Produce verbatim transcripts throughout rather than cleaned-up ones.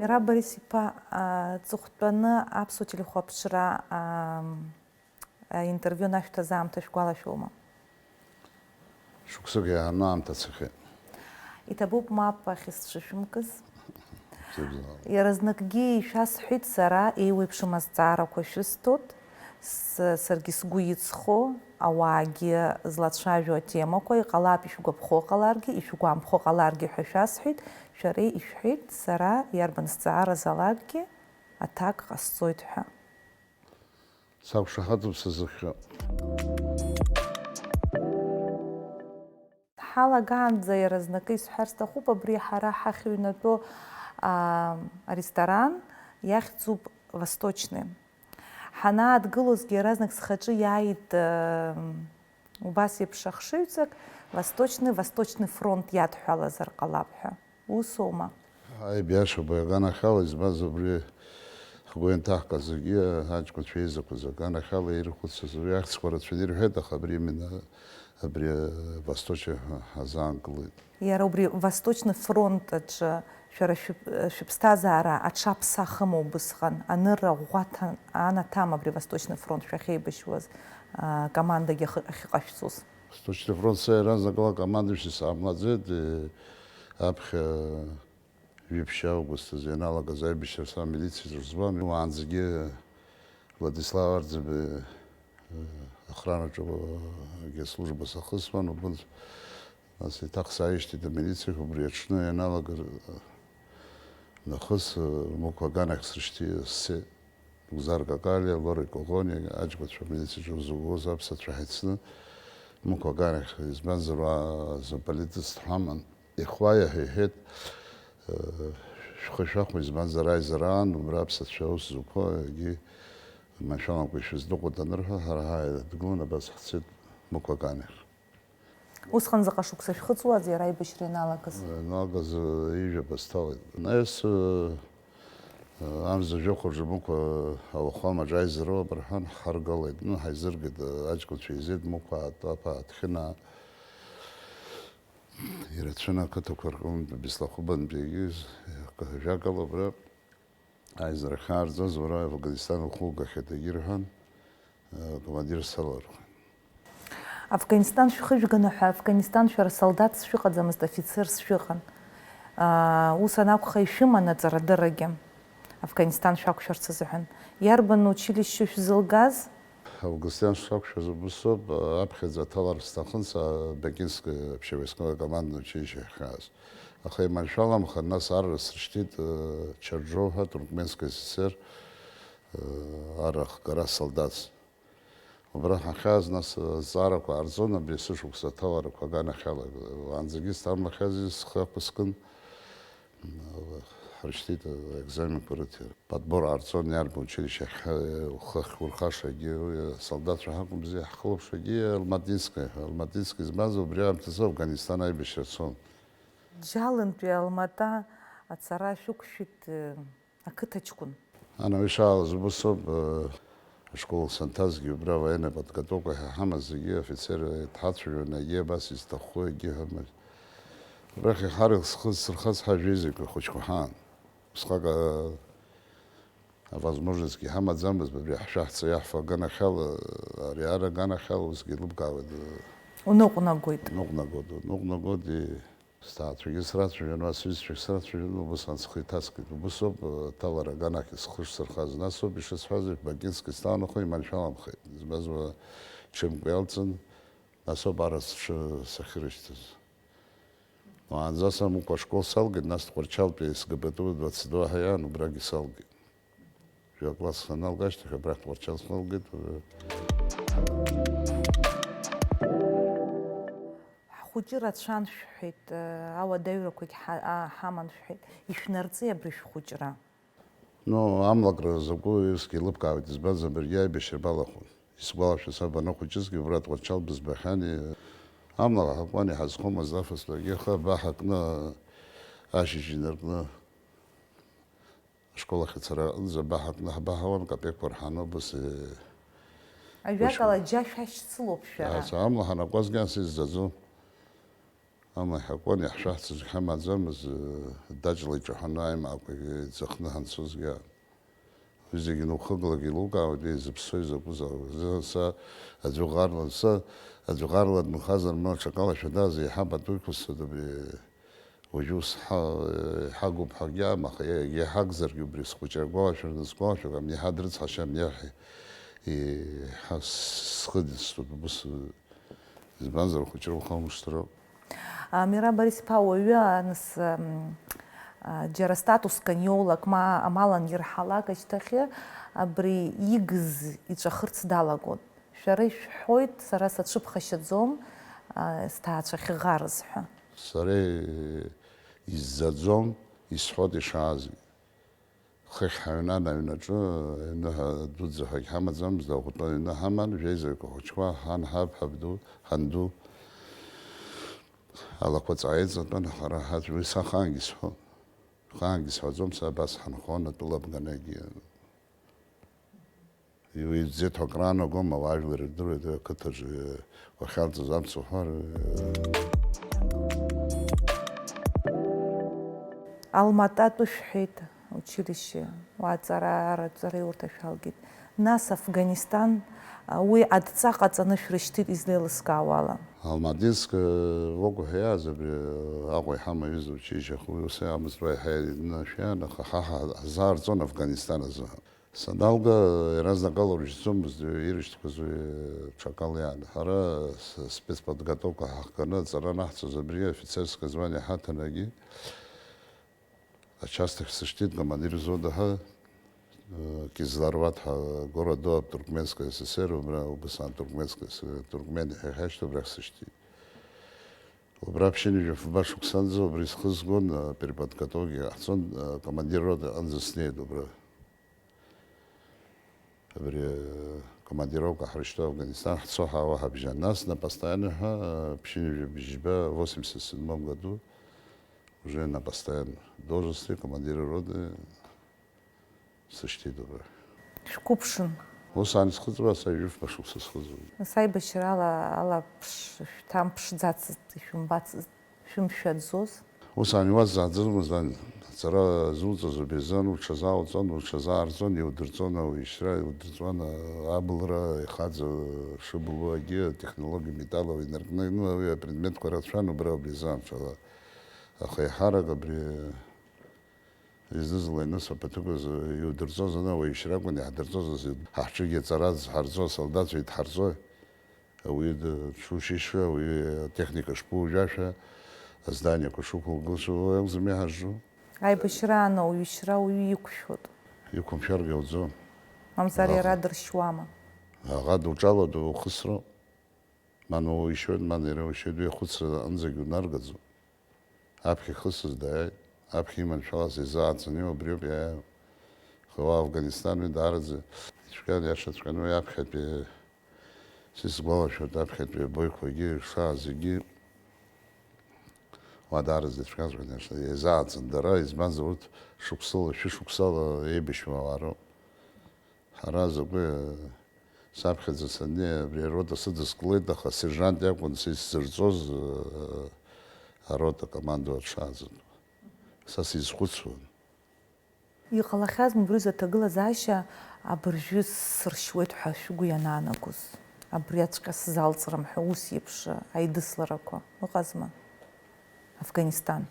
Ра Борис-иԥа, аҵыхәтәаны аԥсуа телехәаԥшра, аа, аинтервиу анашәҭаз аамҭа шәгәалашәома? Шықәсык иааны аамҭа цахьеит. Иҭабуп мап ахьысцәышәымкыз. Бзиабзиала. Иаразнакгьы ишәасҳәеит сара, еиуеиԥшым азҵаарақәа шәысҭоит, с-, саргьы сгәы иҵхо, ауаагьы злацәажәо атемақәа, иҟалап ишәгәаԥхо ҟаларгьы, ишәгәамԥхо ҟаларгьы ҳәа шәасҳәеит, шәара ишәҳәеит, сара иарбан зҵаара залакгьы аҭак ҟасҵоит ҳәа. Сақәшаҳаҭуп сазыхҟьо. Ҳалагаанӡа иаразнакы исҳәар сҭахуп, абри ҳара ҳахьыҩнатәоу, аа, аресторан иахьӡуп Восточный. Ҳанаадгылозгьы иаразнак схаҿы иааит, аа, убас еиԥш ахшыҩҵак, Восточный, Восточный фронт иадҳәалазар ҟалап ҳәа. Усоума? Ааи, биашоуп, аганахьала избаз убри ҳгәы ианҭаҳкыз зегьы, аҷкәынцәа еизақәаз аганахьала ирхәыцыз, уи ахьӡқәа рацәаны ирҳәеит, аха абри именно абри Восточный ҳәа ҳазаанкылеит. Иара убри Восточный фронт аҿы шәара шәып-, шәыԥсҭазаара аҽаԥсахыма убысҟан, анырра ӷәӷәа ҭан-, анаҭама абри Восточный фронт шәахьеибашьуаз, аа, командагьы ахы-, ахьыҟашәҵоз? Восточный фронт са иаразнакала акомандующий саамлаӡеит, э, аԥхьа ҩаԥшьа август азы ианалагаз аибашьра са амилициаҿы збан, уаанӡагьы Владислав Арӡынба, э, охранаҿы, э, служба сахысуан, убыс, нас еиҭах сааижьҭеи амилициахь, убри аҽны ианалагар, э, нахыс, э, Мықә аганахь сышьҭи-, сцеит. Гәзар Какалиа, Лора Коӷониа, аҷкәынцәа амилициаҿы узыгоз аԥсацәа ҳаицны, Мықә аганахь, избанзар, уа замполитс дҳаман, ихәа иаҳәа иҳәеит, э, шәхы шәахәа, избанзар, аизараан, убра аԥсацәа аус зуқәа, егьи маншәаламкәа ишәыздыҟәа данырҳәа, ҳара ҳааидгылан, абас ҳцеит Мықә аганахь. Усҟан заҟа шықәса шәхыҵуазеи ара аибашьра ианалагаз? Ианалагаз, э, ҩажәа ба сҭалеит. Нас, э, э, амза жәохә рҿы Мықә, э, ауахәамаҿ аизара ыҟоуп рҳәан, ҳҳаргалеит. Ну, ҳаизыргеит, э, аҷкәынцәа еизеит, Мықә аатәы аԥа Аҭхьынаа ирацәаны ақыҭақәа рҟынтә, Беслахәыбантәигьы, э, жәакала абра Аизара ахьаарҵаз, уара Афганистан ухугахьеит, егьирҳәан, э, командир салархәын. Афганистан шәхыжәганы ҳәа, Афганистан шәара солдаҭс шәыҟаӡамызт, офицерс шәыҟан. Аа, ус анакәха, ишәыман аҵарадыррагьы, Афганистан шәақәшәарц азыҳәан. Иарбан училище шәзылгаз? Афганистан шсақәшәаз убыс ауп, аԥхьаӡа аҭалара сҭахын са Бакинское общевойсковое командное училище ахьхьааз. Аха иманшәаламхан, нас арра срышьҭит, э, Чарџьоу ҳәа, Туркменская ССР, э, арра ахгара солдаҭс. Убра ҳахьааз, нас, э, азҵаарақәа ҟарҵон, абри есышықәса аҭаларақәа аганахьала. Уаанӡагьы сҭамлахьази схы ақәыскын. Ҳрышьҭит аекзаменқәа рыҭира. Подбор ҟарҵон, иарбан училище ахь ухы ахьурхашагьы, уи асолдаҭцәа ҳакәымзи, ҳхылаԥшуагьы Алматинское ҳәа. Алматинское избанзар, убри аамҭазы Афганистан аибашьра цон. Џьалынтәи Алмата ацара шәықәшәеит, э, ақыҭаҷкәын. Ана уи шаалаз убыс ауп, э, ашкол санҭазгьы убра военная подготовка ҳәа ҳамаз зегьы офицер дҳацәажәон, егьи абас изҭаххо, егьи ҳәа. Абрахь ҳара схы зсырхаз ҳажәеизақәа хәыҷқәа ҳаан. Усҟак, а, авозможностьгьы ҳамаӡамызт, абри ҳшәаҳҵа иаҳфо аганахьала, ари ара аганахьала усгьы еилыбкаауеит. Уныҟәнагоит. Уныҟәнагоит, уныҟәнагоит, и, сҭаацәагьы срацәажәон, уа сҩызцәагь срацәажәон, убысҟан схы иҭаскит. Убыс ауп, а, аҭалара аганахь схы шсырхаз. Нас ауп ишысҳәаз еиԥш, Бакински сҭаанхо иманшәаламхеит. Избанзар, уа ҽымкәа иалҵын, нас ауп ара сҽы сахьырышьҭыз. Уаанӡа самукәа ашкол салгеит, нас Тҟәарчалтәи СГБТУ двадцать два ҳәа иаан, убрагьы салгеит. Жәа класс саналга ашьҭахь абрахь Тҟәарчал сналгеит. Ҳхәыҷы рацәан шәҳәеит, ауадаҩрақәагь ҳа-, а-, ҳаман шәҳәеит. Ишәнарҵеи абри шәхәыҷра? Ну, амлакра закәу усгьы еилыбкаауеит, избанзар, баргьы аибашьра балахәын. Исгәалашәо, саб анахәыҷызгьы убра Тҟәарчал бызбахьан, и-, амла ҳакуан, иҳазхомызт афатәқәагьы, аха абаҳа кны, ашьыжь инаркны, ашкол ахь ацара аҟынӡа абаҳа кны ҳбаҳауан, капекқәа рҳаны, убас, э, Ажәакала, џьа шәашьцылоуп шәара. Ас амла ҳанакуазгьы ас изӡаӡом. Амаҳә акәын, иаҳшәаҳҵазгьы ҳамаӡамыз, даҷла иҿаҳәаны аимаақәа иӡахны ҳанцозгьы. Уи зегьы нухыглак еилукаауеит, еизыԥсои закәызаауеи. Са аӡәы ӷарла, са аӡәы ӷарла дынхазар, ма аҽакалашәа даз, еиҳа пату иқәысҵоит абри. Уажәы ус ҳа-, иҳагуп ҳәагьы аама, аха иҳагзаргьы убри схәыҷра агәалашәараны сгәалашәом, иҳа дрыцҳашьам, иаҳ-, иҳа схы дысҭоит, ус, избанзар, ахәыҷра ухамышҭроуп. А, Мира Борис-иԥа, уаҩы аныс, м, а, џьара статускан иоулак, ма амалан ирҳалак ашьҭахьы, абри игыз иҵәахырц далагон. Шәара ишәҳәоит, сара сацәыԥхашьаӡом, а, сҭаацәа ахьыӷарыз ҳәа. Сара изӡаӡом, исҳәоит ишаазгьы. Хыхь ҳаҩнан аҩнаҿы, аҩны ҳа-, дуӡӡа ҳәагь ҳамаӡамызт, аӷәтәы аҩны ҳаман, жәеизаҩык ахәыҷқәа, ҳан, ҳаб, ҳабду, ҳанду. Алақәа ҵааиҵатәын, ҳара ҳаӡә, уи са ахаангьы сҳәон. Ахаангьы сҳәаӡом, са абас ҳанхон атәыла абганагьы. Иуеизӡеит ҳәа акраанагом, ауаажәлар ирдыруеит уи ақыҭаҿы уахьалҵыз амц уҳәар. Алмататәы шәҳәеит, училище, уа аҵара, араҵареиурҭа шәалгеит. Нас Афганистан, уи адҵа ҟаҵаны шәрышьҭит излеилыскаауала. Алматинск, э, угәаҳәа иааз абри, э, Аҟәа иҳамаҩыз училище, аха уи ус иамазтәа иаҳа инышәиан, аха ҳа ҳа-, ҳзаарҵон Афганистан азы. Саналга, иаразнак ала уржьӡомызт, ирышьҭқәаз уи ҽакала иаан. Ҳара с-, спецподготовка ҳахганы аҵара анаҳҵоз, абри офицерское звание ҳаҭанагьы, ачасҭахь сышьҭит, командир взвода ҳәа, э, Кизлар-Вад ҳәа, город Доаб, Туркменская ССР, убра убыс аан Туркменская ССР, Туркмениа ҳәа иҳашьҭоу, убрахь сышьҭит. Убра ԥшьынҩажәи фба шықәсанӡа убра исхызгон, э, переподготовка ҟаҳҵон, э, командир рота анӡа снеит убра. Абри, э, командировка ҳрышьҭоу Афганистан ҳцо ҳаауа ҳабжьан. Нас на постоянно ҳәа, э, ԥшьынҩажәи бжьба, восемьдесят седьмом году уже на постоянно должности командира роты сышьҭит убра. Шәқәыԥшын. Ус аан схыҵуа, са ҩажәи фба шықәса схыҵуан. Нас аибашьрала ала ԥш-, шәҭамԥшӡацызт, ишәымбацызт. Шәымшәаӡоз? Ус ани уазҵааӡомызт, ани, ҵара зуҵаз убри азын уҽазаауҵон, уҽазаарҵон, иудырҵон ауаҩшьра, иудырҵон, а, абылра, ихаҵа шыбылуагьы, атехнологиа металлов инаркны, ну, уи апредметқәа рацәан убра убри азы амшала. Аха еиҳарак абри Изызла иныс аԥаҭык азы иудырҵоз ана уаҩшьра акәын иаҳдырҵоз азы, ҳаҳҿыгьы аҵара зҳарҵо, асолдатцәа идҳарҵои? Ауаҩы дшушьышьуа, ауаҩы атехника шԥужәашәа, азданиақәа шықәылгылшо, уи акәӡам иҳаржу. Аибашьраан ауаҩшьра уаҩы иқәшәот. Иқәымшәаргьы ауӡом. Мамзар иара дыршьуама? Аӷа дуҿало духысроуп. Ман уишьуеит, ман иара уишьуеит, уи ахәыцра анӡагь унаргаӡом. Аԥхьа ихысыз дааит, аԥхьа иманшәалаз изааӡаны убриоуп иааиуа. Аха уа Афганистан уи даараӡа ицәгьан, иашаҵәҟьаны уи аԥхьатәи, са исгәалашәоит, аԥхьатәи абоиқәагьы, ишааз зегьы, уа даараӡа ицәгьаҵәҟьан, иаша-, иазааӡан дара, избанзар урҭ шықәсыла, шәышықәсала еибашьуа ауаа роуп. Ҳара закәи, саԥхьаӡа саннеи, абри арота сыдыскылеит, аха асержант иакәын са исзырҵоз, э, арота командуа дшааӡатәу. Са сизхәыцуан. Иҟалахьазма убри рзы аҭагылазаашьа абыржәы сыршьуеит ҳәа шәгәы ианаанагоз? Абриаҵәҟьа сзалҵрым ҳәа ус еиԥш аидысларақәа ыҟазма? Афганистан.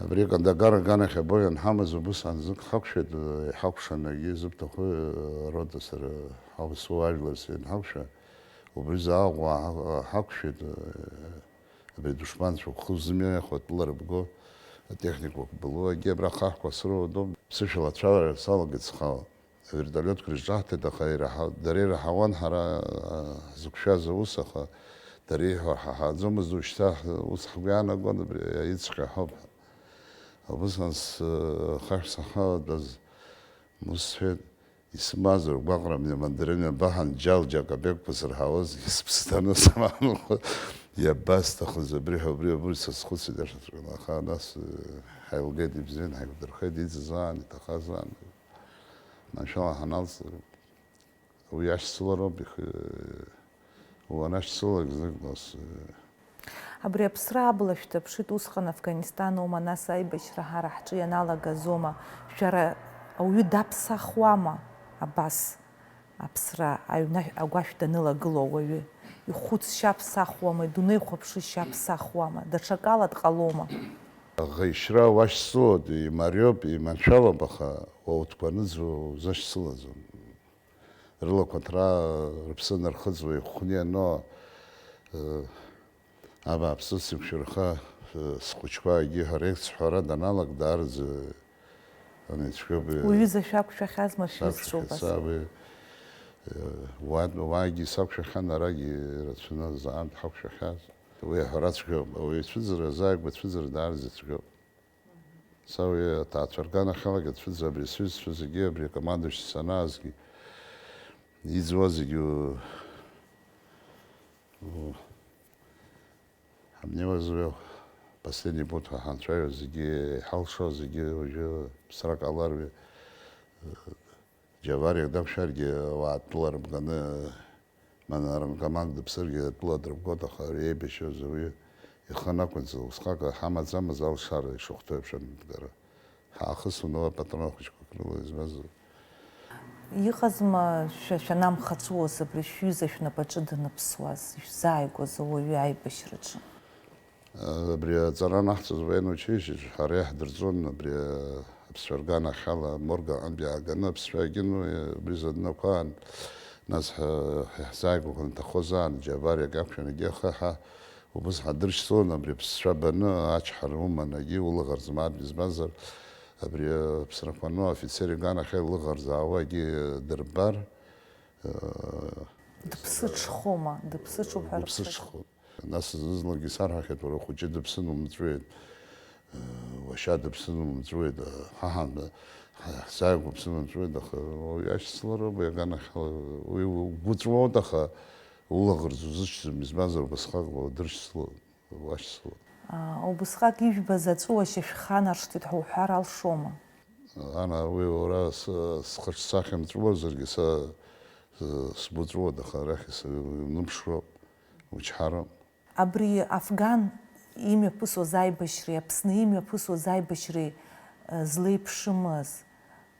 Абри Кандагар аганахь або ианҳамаз убыс анзык ҳақәшәеит, иҳакәшан, егьи зыбҭаху, э, рота сара ҳаусуа ажәлар сианҳақәшәа, убри зааӷәӷәа ҳа-, ҳақәшәеит, э, абри адушманцәа хәы зымҩа иахо атәыла рыбго, атехникақәа былуа, егьи абра хаҳәқәа срыуадоуп, ԥсышәала ацәажәара салагеит схала. Авертолиотқәа рызҿаҳҭеит, аха ираҳа-, дара ираҳауан ҳара, а, ҳзықәшәаз аус, аха дара ииҳәо ҳаҳааӡомызт, уажәшьҭа ҳ-, ус ҳгәы иаанагон, абри аиҵҟьа ҳауп ҳәа. Убысҟан схаҳә сахалатәаз ус сҳәеит, исымаз ргәаҟра, мне мандарин ҩба ҳанџьал џьакабекқәа сырҳауазгьы сыԥсы ҭаны самаанхо, иабасҭахыз абри ҳәа, убри, убри сазхәыцит иашаҵәҟьаны, аха нас, э, ҳаилгеит, ибзиан, ҳаиқәдырхеит, иӡыз аан, иҭахаз аан. Маншәала ҳаналҵ, уи ашьцылароуп, ихы, уанашьцылак знык нас, э, Абри аԥсра абла шәҭаԥшит, усҟан Афганистан аума, нас аибашьра ҳара ҳҿы ианалагазома? Шәара ауаҩы даԥсахуама абас? Аԥсра аҩны агәашә данылагылоу ауаҩы ихәыцшьа ԥсахуама, идунеихәаԥшышьа ԥсахуама, даҽакала дҟалома? Аӷеишьра уашьцылоит, имариоуп, иманшәалоуп, аха уа утәқәа аныӡуа узашьцылаӡом. Рылақәа ҭраа рыԥсы нархыҵуа ихәхәны иану, абааԥсы, сықәшәырха, схәыҷқәа егьи ҳәа реицҳәара даналак, даараӡа ицәгьоуп. Уҩыза шәақәшәахьазма шәҩызцәоуп ас? Сақәшәахьаз, уи, уа-, уаагьы сақәшәахьан, арагьы ирацәаны зааит ҳақәшәахьаз. Уи аҳәара цәгьоуп, ауаҩы ицәыӡра, азааигәа ацәыӡра даараӡа ицәгьоуп. Са уи аҭаацәа рганахьалагьы ацәыӡра абри сҩызцәа зегьы, абри акомандующий санаазгьы, иӡуа зегьы, у-, у-, ҳамнеиуазҩы последний пункт ҳәа ҳанцәажәо зегьы, иҳалшо зегьы уажәы ԥсрак ҟалар, уи, џьабариак дақәшәаргьы, ауаатәыла рымганы, Манара команда дыԥсыргьы атәыла дырбгоит, аха ари еибашьуаз ауаҩы ихы анақәынҵа, усҟак ҳамаӡамыз алшара ишахәҭоу еиԥш анагӡара. Ҳаахысуан уа апатрон хәыҷқәак рыла, избанзар. Иҟазма шәа шәанамхаҵәуаз абри шәҩыза шәнапаҿы даныԥсуаз, ишәзааигәаз ауаҩы аибашьраҿы? Абри аҵара анаҳҵоз военный училищеҿы ҳара иаҳдырҵон абри аԥсшәа рганахьала аморг аҟынтә иааганы аԥсшәа иагьыну, убри заднақәаан, нас ҳа-, ҳаҳзааигәахо анҭахоз аан, џьабариак иақәшәан, егьи ахы ҳа убыс ҳадыршьцылон, абри аԥсшәа баны, ачҳара уман, егьи улаӷырӡ мааҭ, избанзар, абри аԥсрақәа ану, афицер иганахьала илыӷырӡ аауа егьи дырбар, Дыԥсыҽхома, дыԥсыҽуп ҳәа рыԥсыҽхоит. Дыԥсыҽхоит. Нас зны-зынлагьы исарҳәахьеит, уара, ухәыҷы дыԥсын умҵәуеит, уашьа дыԥсын умҵәуеит, ҳаҳан, ҳзааигәа уԥсын умҵәуеит, аха уаҩ иашьцылароуп, иаганахьала уи угәы ҵәуоит, аха улаӷырӡ узыччом, избанзар, убасҟак уадыршьцылон, уашьцылон. Убысҟак ижәбаз аҵәуашьа шәханаршҭит ҳәа уҳәар алшома? Ана, уи уара с-, схаҿсахьа мҵәуазаргьы, са, с-, сгәы ҵәуоит, аха арахь исыҩныԥшроуп, учҳароуп. Абри афган имҩаԥысуаз аибашьреи Аԥсны имҩаԥысуаз аибашьреи, э, злеиԥшымыз,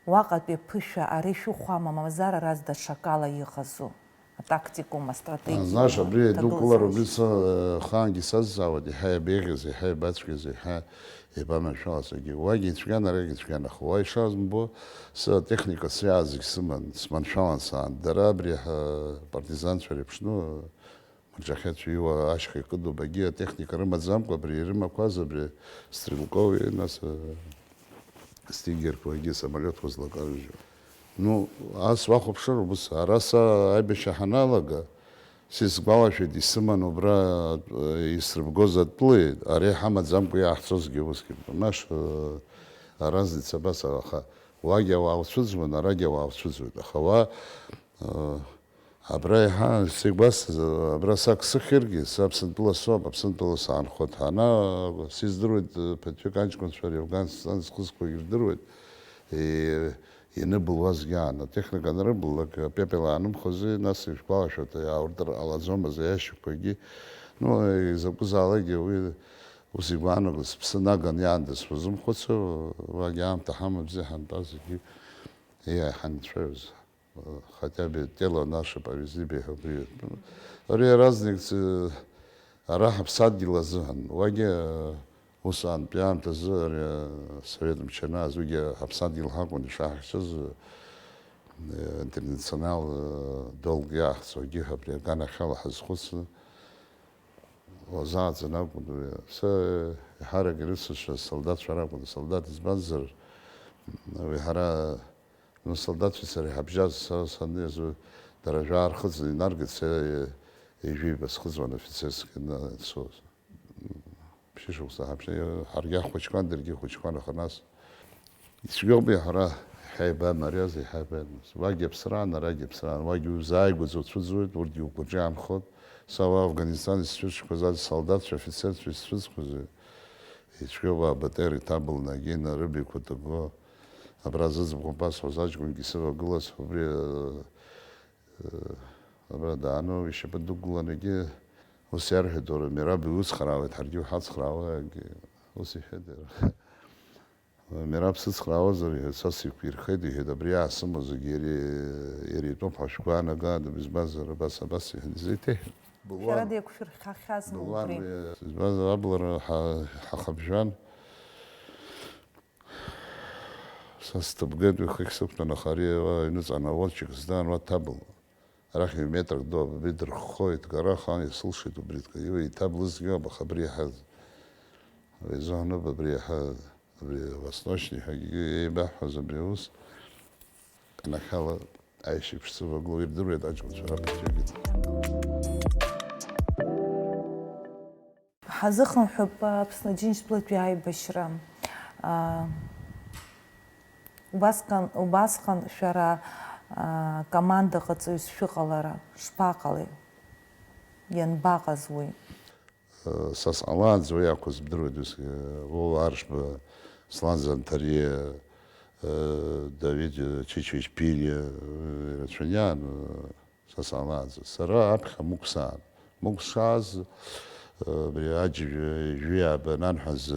уаҟатәи аԥышәа ари шәыхәама, мамзар араз даҽакала иҟазу? Атактикум, астратегиум, Знаешь, абри аҭагылазаашьа. Дукулар убри са, э, ахаангьы сазҵаауеит, иаҳа иабеиӷьыз, иаҳа иабацәгьаз, иаҳа иабаманшәалаз, егьи. Уагьы ицәгьан, арагьы ицәгьан, аха уа ишазымбо, са атехника сиааз зегь сыман, сманшәалан саан. Дара абри ҳа-, партизанцәа реиԥшну, марџьахьацәа иуа ашьха икыдуп, егьи атехника рымаӡамкәа, абри ирымақәаз, абри стрелковый, нас, э, стигерқәа, егьи самолиотқәа злакарыжьуа. Ну, ас уахәаԥшыр, убыс, ара са аибашьра ҳаналага, сисгәалашәеит, исыман убра, э, исрыбгоз атәылеи, ари ҳамаӡамкәа иааҳцозгьы усгьы. Маш, э, аразница абас, аха уагьы ауаа уцәыӡуан, арагьы ауаа уцәыӡуеит. Аха уа, э, абра иаҳа сеигәасҭаз, абра сак сыхьыргьы, са Аԥсынтәыла соуп, Аԥсынтәыла саанхоит ҳәа. Ана, сиздыруеит, э, ԥыҭҩык аҷкәынцәа ари Афганстан зхызқәагьы рдыруеит. Э, Ианыбылуазгьы аан, атехника анрыбыллак, апепел аанымхози, нас ишәгәалашәоит, иаауртыр ҟалаӡомызт аиашьақәагьы. Ну, изакәызаалакгьы уи ус игәаанагоз, сыԥсы наган иаандаз сузымхәыцуа, уагь аамҭа ҳамам, бзиа ҳантәаз зегьы иааиҳанцәаҩыз. Хотя бы тело наше повезли бы, убри. Ари иаразнак, ара ҳаԥсадгьыл азыҳәан, уагьы Ус аантәи аамҭазы ари асовет мчы анааз, уигьы ҳаԥсадгьыл ҳакәын ишаҳхьчаз, э, интернационал, э, долг иаҳҵо, егьи абри аганахьала ҳазхәыцны, уазааӡан акәын уи. Сэ еиҳарак ирыцызшаз асолдаҭцәа ракәын, асолдаҭ избанзар, уи ҳара, ну, асолдаҭцәеи сареи ҳабжьаз, сара саннеиз, уи дара жәаа рхыҵны инаргеит, сара ҩажәи ҩба схыҵуан офицерски ицоз. Ԥшьышықәса ҳаԥшны, ҳаргьы ҳхәыҷқәан, даргьы ихәыҷқәан, аха нас ицәгьоуп ҳара ҳаибамариаз, иҳаибамаз. Уагь аԥсраан, арагь аԥсраан, уагь узааигәаӡоу уцәыӡуеит, урҭгьы угәаҿы иаанхоит. Са уа Афганистан исцәыӡқәаз, ас солдатцәа, афицерцәа исцәыӡқәаз, ицәгьоуп, абатер иҭабылны, агьина рыбаҩқәа ҭаго. Абра зыӡбахә басҳәоз аҷкәынгьы сывагылаз, убри, э, Абра даану ишьапы дықәгылан, егьи Ус иарҳәеит, уара, Мераб иуцхраауеит, ҳаргьы уҳацхраауеит, ус иҳәеит иара. Мераб сыцхраауазар, иҳәеит, са сиқәирхеит, иҳәеит, абри иаасымоу зегьы иара, иара итәоуп ҳәа шәгәаанагада, избанзар, абас, абас, иҳәеит, изеиҭеиҳәеит. Шәара деиқәшәырхьахьазма убри? Избанзар, аблара ҳа-, ҳахабжьан. Са сҭыбгеит уи хыхь сықәтәан, аха ари уа иныҵан ауалчик здаан уа ҭабыл. Арахь ҩ-метрак ду абри дырххо иҭгара ахан исылшеит убри дка-, иуа иҭаблызгьы ауп, аха абри иаҳа, абри изоҳноуп, абри иаҳа, абри восточный ҳәагьы еибаҳҳәоз абри аус, анахьала аишьеиԥш сывагылоу ирдыруеит аҷкәынцәа раԥхьагьы. Ҳазыхынҳәып Аԥсны Аџьынџьтәылатәи аибашьра. А, убасҟан, убасҟан шәара, а, командаҟаҵаҩыс шәыҟалара шԥаҟалеи? Ианбаҟаз уи? Са сҟалаанӡа уи ақәыз бдыруеит, ус, Вова Аршба, Слан Занҭариа, Давид Чичович Пириа, ирацәаҩын, са саалаанӡа. Сара аԥхьа Мықә саан. Мықә сшааз, абри аџьажә жәаҩа ааба ананҳәаз,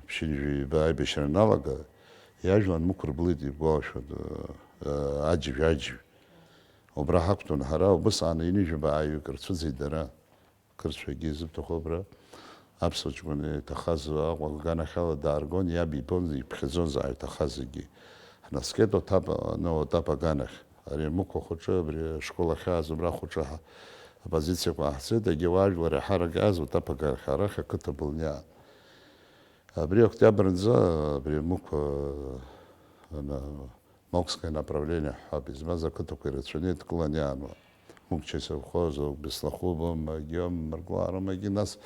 ԥшьынҩажәи ҩба аибашьра аналага, иажәлар нмықәырблит, ибгәалашәоит, аџьажә, аџьажә. Убра ҳақәтәан ҳара, убысҟан ҩынҩажәи ҩба ааҩык рцәыӡит дара. Қырҭцәагьы изыбҭаху абра аԥсуа ҷкәын иҭахаз Аҟәа аганахьала дааргон, иаб ибон, иԥхьаӡон заа иҭахаз зегьы. Ҳнаскьеит Отап, ну, Отап аганахь. Ари Мықә ахәыҷы, абри ашкол ахьааз убра ахәыҷы ҳа-, апозициақәа ааҳцеит, егьи уаажәлар иаҳарак иааз Отап аганахь, арахь ақыҭа былниаан. Абри октиабр нӡа, абри Мықә, ана, Мокское направление ҳҳәап, измаз ақыҭақәа ирацәаны идкылан иаануа. Мукча исовхоз ауп, Беслахәы бома, Гиом Маргәларымагьы, нас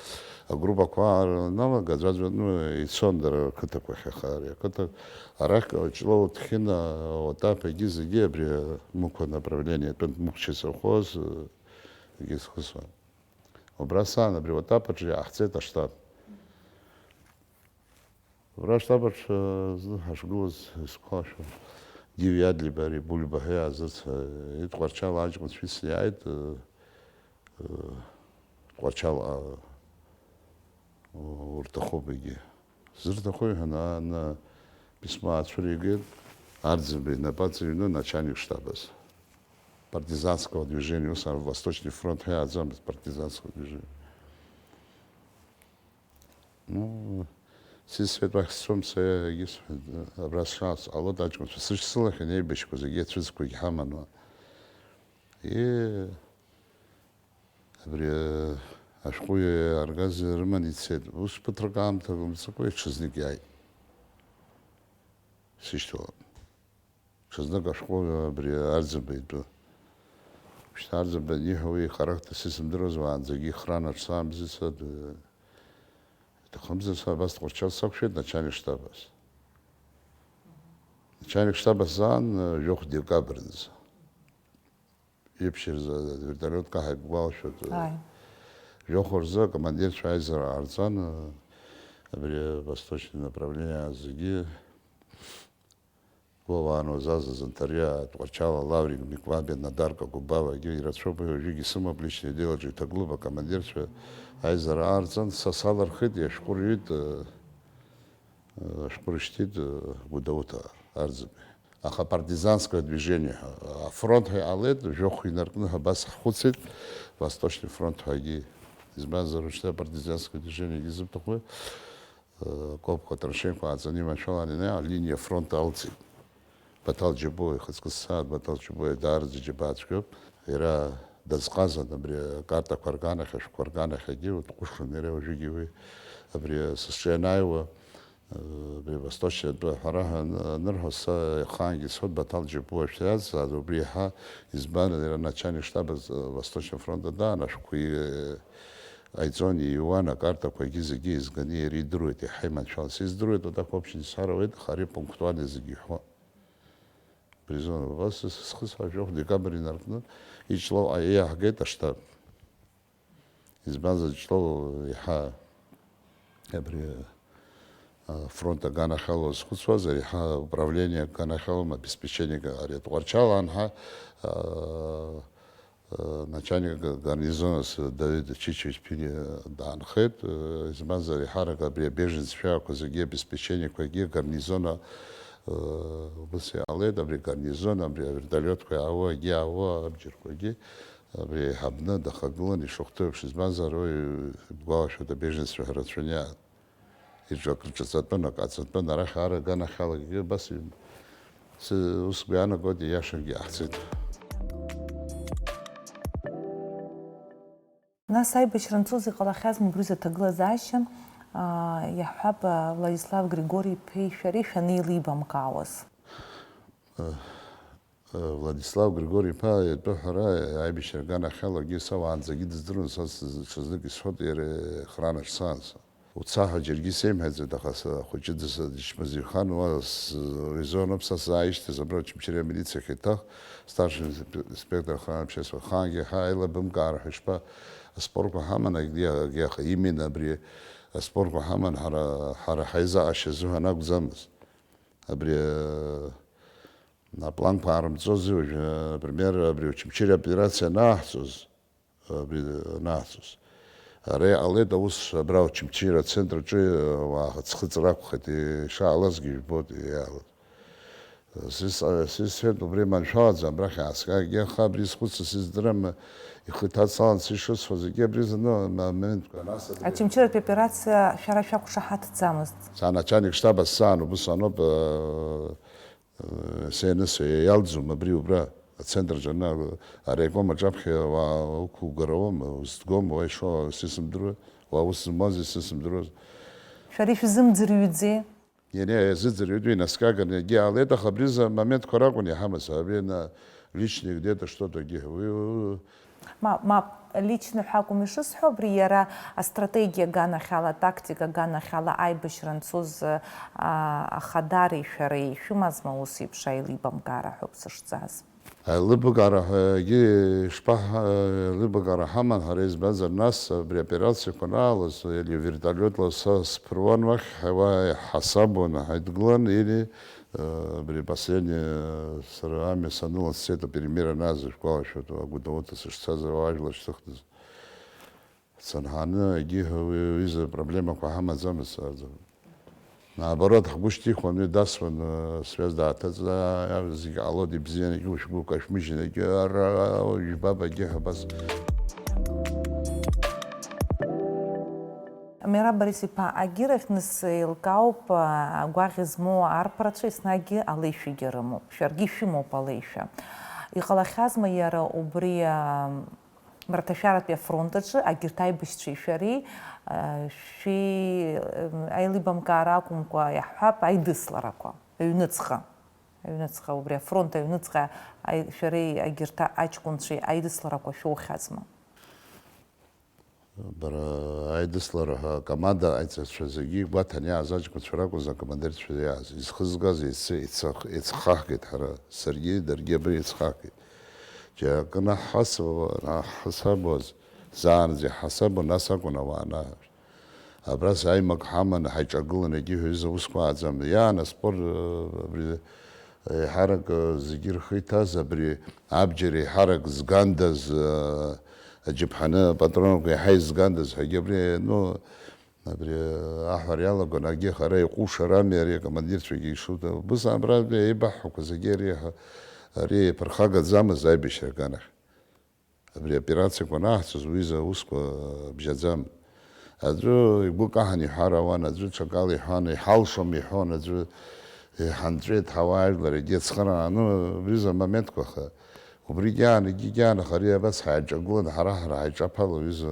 агруппақәа аараналага, аӡәаӡәа, ну, ицон дара рқыҭақәахь, аха ари ақыҭа арахь Ҷлоу Ҭхьына, Отап, егьи зегьы абри Мықә направление атәын, Мукча исовхоз, егьи зхысуан. Убра саан абри Отап аҿы иааҳцеит аштаб. Абра аштаб аҿы, э, зны ҳашгылаз, исгәалашәом, Гиви Адлеиба, ари Бульба ҳәа иаазыц, э, Тҟәарчал аҷкәынцәа исиааит, э, э, Тҟәарчал, а, урҭахуп егьи. Зырҭаху иҳәан, ан-, письмо аацәыригеит, Арӡынба инапы аҵыҩны начальник штабаз. Партизанского движения, ус ар-, Восточный фронт ҳәа иааӡамызт, партизанского движения. Ну, сисҳәеит, уахь сцом, са егьысҳәеит, абра сшааз ҟалоит, аҷкәынцәа сышьцылахьан, еибашьқәа зегьы ацәыӡқәагь ҳаман уа. Е, абри, э, ашәҟәыҩҩы аргаз рыман ицеит. Ус ԥыҭрак аамҭа мцакәа иҽазнык иааит. Сышьҭалан. Ҽазнык ашәҟәы абри Арӡынба итәы. Шьҭа Арӡынба аниҳәа уи ихарактер сисымдыруаз, уаанӡагьы ихран аҽсаамзи сад, иҭахымзи сад, абас Тҟәарчал сақәшәеит начальник штаб азы. Начальник штаб азы саан, жәохә декабрнӡа. Иԥшьырза авертолиотка ҳаибгәалашәоит. Ааи. Жәохә рзы акомандирцәа аизара ҟарҵан, абри восточный направление зегьы Вова Анозаза, Занҭариа, Тҟәарчала Лаврик, Микәабиа, Надарка Гәыбавагьы ирацәоуп, уажәыгь исымоуп, личное делаҿы иҭагылоуп, акомандирцәа аизара аарҵан, са салырхит, иашәҟәы рҩит, э, э, ашәҟәы рышьҭит, э, Гәдоуҭа Арӡынбеи. Аха партизанское движение ҳәа, афронт ҳәа иҟалеит, жәохә инаркны ҳәа абас ҳхәыцит, Восточный фронт ҳәагьы. Избанзар, уажәшьҭа партизанское движениегьы зыбҭахуи? Э, окопқәа, траншеиқәа ааҵаны иманшәалан ианаиаҳа, алиниа афронт алҵит. Баҭал Џьабуа, ихаҵкы сааит, Баҭал Џьабуа даараӡа џьабаа цәгьоуп. Иара дазҟазан абри акартақәа рганахь, ашәҟәқәа рганахьгьы, урҭ ҟәышын иара уажәыгьы уи. Абри сызҿы ианааиуа, э, абри Восточный атәы аҳәара ҳәа ан-, анырҳәо, са ахаангьы исҳәоит, Баҭал Џьабуа шәиазҵааз, убри иаҳа избан, иара начальник штаба, э, Восточный фронт даан, ашәҟәқәа, э, ҟаиҵон, ииуан, акартақәагьы зегьы еизганы иара идыруеит, иаҳа иманшәалан. Сиздыруеит, вот так общий исҳәар ауеит, аха ари пунктуально зегьы иҳәо. Призон, убас схы сажәохә декабрь инаркны, иҷлоу еиаҳгеит аштаб. Избанзар, Ҷлоу иаҳа абри афронт аганахьала узхәыцуазар, иаҳа управление аганахьалоума, обеспечение га-, ари атҟәарчал анҳа, а, Начальник гарнизона Давид Чичевич Пиниа даанхеит, избанзар, еиҳарак абри абеженцәа зегьы, обеспечениеқәагьы гарнизона, э, убыс иҟалеит, абри гарнизон, абри авертолиотқәа иаауа, агьи аауа, абџьарқәагьы, абри еиҳабны дахагылан ишахәҭоу еиԥш, избанзар, уи ибгәалашәоит, абеженцәа ҳәа рацәаны иаан. Иҿы акрыҿаҵатәын, акаҵатәын, арахь ара аганахьалагьы абас иҩ-, сы-, ус сгәы иаанагоит, ииашангьы иаҳҵеит. Нас аибашьра анцоз иҟалахьазма убри рзы аҭагылазаашьа, аа, иаҳҳәап, аа, Владислав Григори-иԥеи шәареи шәанеилибамкаауаз? Владислав Григори-иԥа иатәы ҳәара аибашьра аганахьалагьы са уаанӡагьы дыздыруан, са сыз-, ҽазнык исҳәоит, иара ехранаҿ саанӡа. Уца ҳәа џьаргьы сеимҳәаӡеит, аха са ахәыҷы дысыдычмазаҩхан, уа с-, уи азоноуп са сзааишьҭыз абра Очамчыра амилициахь еиҭах, старший инспе-, инспектор охраны общественного, ахаангьы ҳа аилибамкаара ҳәа ишԥа, аспорқәа ҳаман, егьи, егьи, аха именно абри аспорқәа ҳаман, ҳара, ҳара ҳаизаашьа азыҳәан акәӡамызт. Абри, э, апланқәа аарымҵози уажәы, например, абри Очамчыра операциа анааҳҵоз, абри анааҳҵоз. Ара иҟалеит аус абра Очамчыра ацентр аҿы, э, уаа ацхыҵра акәхеит, ишаалазгьы ижәбоит, иаалаз. Сис-, сисҳәеит, убри маншәалаӡам, абрахь ааскьагьы, аха абри схәыцра сыздырам, ихы иҭацалан сышысҳәо зегьы абри зны амоментқәа, нас абри Очамчыратәи аоперациа шәара шәақәшаҳаҭӡамызт. Са начальник штаба саан, убыс аноуп, э, э, С Н С иалӡом абри убра, ацентр аҿы ана-, араиком аҿаԥхьа уа уқәугар ауам, узҭгом, уа ишо сысымдыруа, уа ус змоузи сысымдыруаз. Шәара ишәзымӡырҩӡеи? Ианиа иазыӡырҩуеит, уи инаскьаганы иагьаалеит, аха абри рзы амоментқәа ракәын иҳамаз, абри на личный где-то что-то гьы-, уи, уи, уи. Мап, мап, личный ҳәа акәым ишысҳәо, абри иара астратегиа аганахьала, атактика аганахьала аибашьра анцоз, аа, ахадареи шәареи шәымазма ус еиԥш аилибамкаара ҳәа уԥсышҵаз? Аилибакаара ҳәагьы ишԥаҳ-, аилибакаара ҳаман ҳара, избанзар, нас абри аоперациақәа анаалоз, или вертолиотла са сԥыруан уахь, ҳа уа иҳасабуан, ҳаидгылан, или, э, абри последний, э, сара амҩа санылаз сцеит, аперемьер анааз, ишәгәалашәоит, уа Гәдоуҭа сышцаз, уа ажәлар шьҭыхтәыз. Санҳаны, егьиҳәа уи аҩыза проблемақәа ҳамаӡамызт, сарӡ-, наоборот, ҳгәы шьҭихуан, уи дасуан, э, связь дааҭыҵ-, а, а, зегь ҟалоит, ибзиан, егьи ушәгәы кашәмыжьын, егьи ара, ара, ара, жәбап, егьиҳәа абас. Мераб Борис-иԥа, агьырахь нас еилкаауп, а, агәаӷь змоу арԥарацәа еснагьы алеишәагьы рымоуп. Шәаргьы шәымоуп алеишәа. Иҟалахьазма иара убри, а, Мраҭашәаратәи афронт аҿы агьырҭ аибашьцәеи шәареи, а, шәи, м, аилибамкаара акәымкәа, иаҳҳәап, аидысларақәа, аҩныҵҟа, аҩныҵҟа, убри афронт аҩныҵҟа аи-, шәареи агьырҭ аҷкәынцәеи аидысларақәа шәоухьазма? Бара аидыслара ҳәа акоманда аицарцәа зегьы игәаҭаны иааз аҷкәынцәа ракәыз акомандирцәа иааз. Изхызгаз еицы-, еицах-, еицхаҳгеит ҳара, саргьы, даргьы абри еицхаҳгеит. Џьара акы наҳҳасаб-, наҳҳасабуаз, заанаӡа иҳасабу, нас акәын ауаа анаҳҳәоз. Абра сааимак ҳаманы ҳаиҿагылан, егьиҳәа ҩыза усқәа ааӡам. Иаан аспорт, э, абри, еиҳарак, э, зегьы рхы иҭаз, абри абџьар еиҳарак згандаз, э, аџьаԥҳаны апатронқәа еиҳа изгандаз ҳәагьы абри, ну, абри аҳәара иалагон, агьых ара иҟәышарами ари акомандирцәагьы ишуҭа. Убыс абра еибаҳҳәақәа зегьы ари, ари иаԥырхагаӡамыз аибашьра аганахь. Абри аоперациақәа анаҳҵоз уи изы аусқәа бжьаӡам. Аӡәы игәы каҳан иҳәар ауан, аӡәы ҽакала иҳәан, иҳалшом иҳәон, аӡәы иҳанҵәеит ҳауаажәлар, егьи ацхырааны, убри изы амоментқәа, аха убригь аан, егьигь аан, аха ари абас ҳаиҿагылан, ҳара, ҳара ҳаиҿаԥало, уи изы.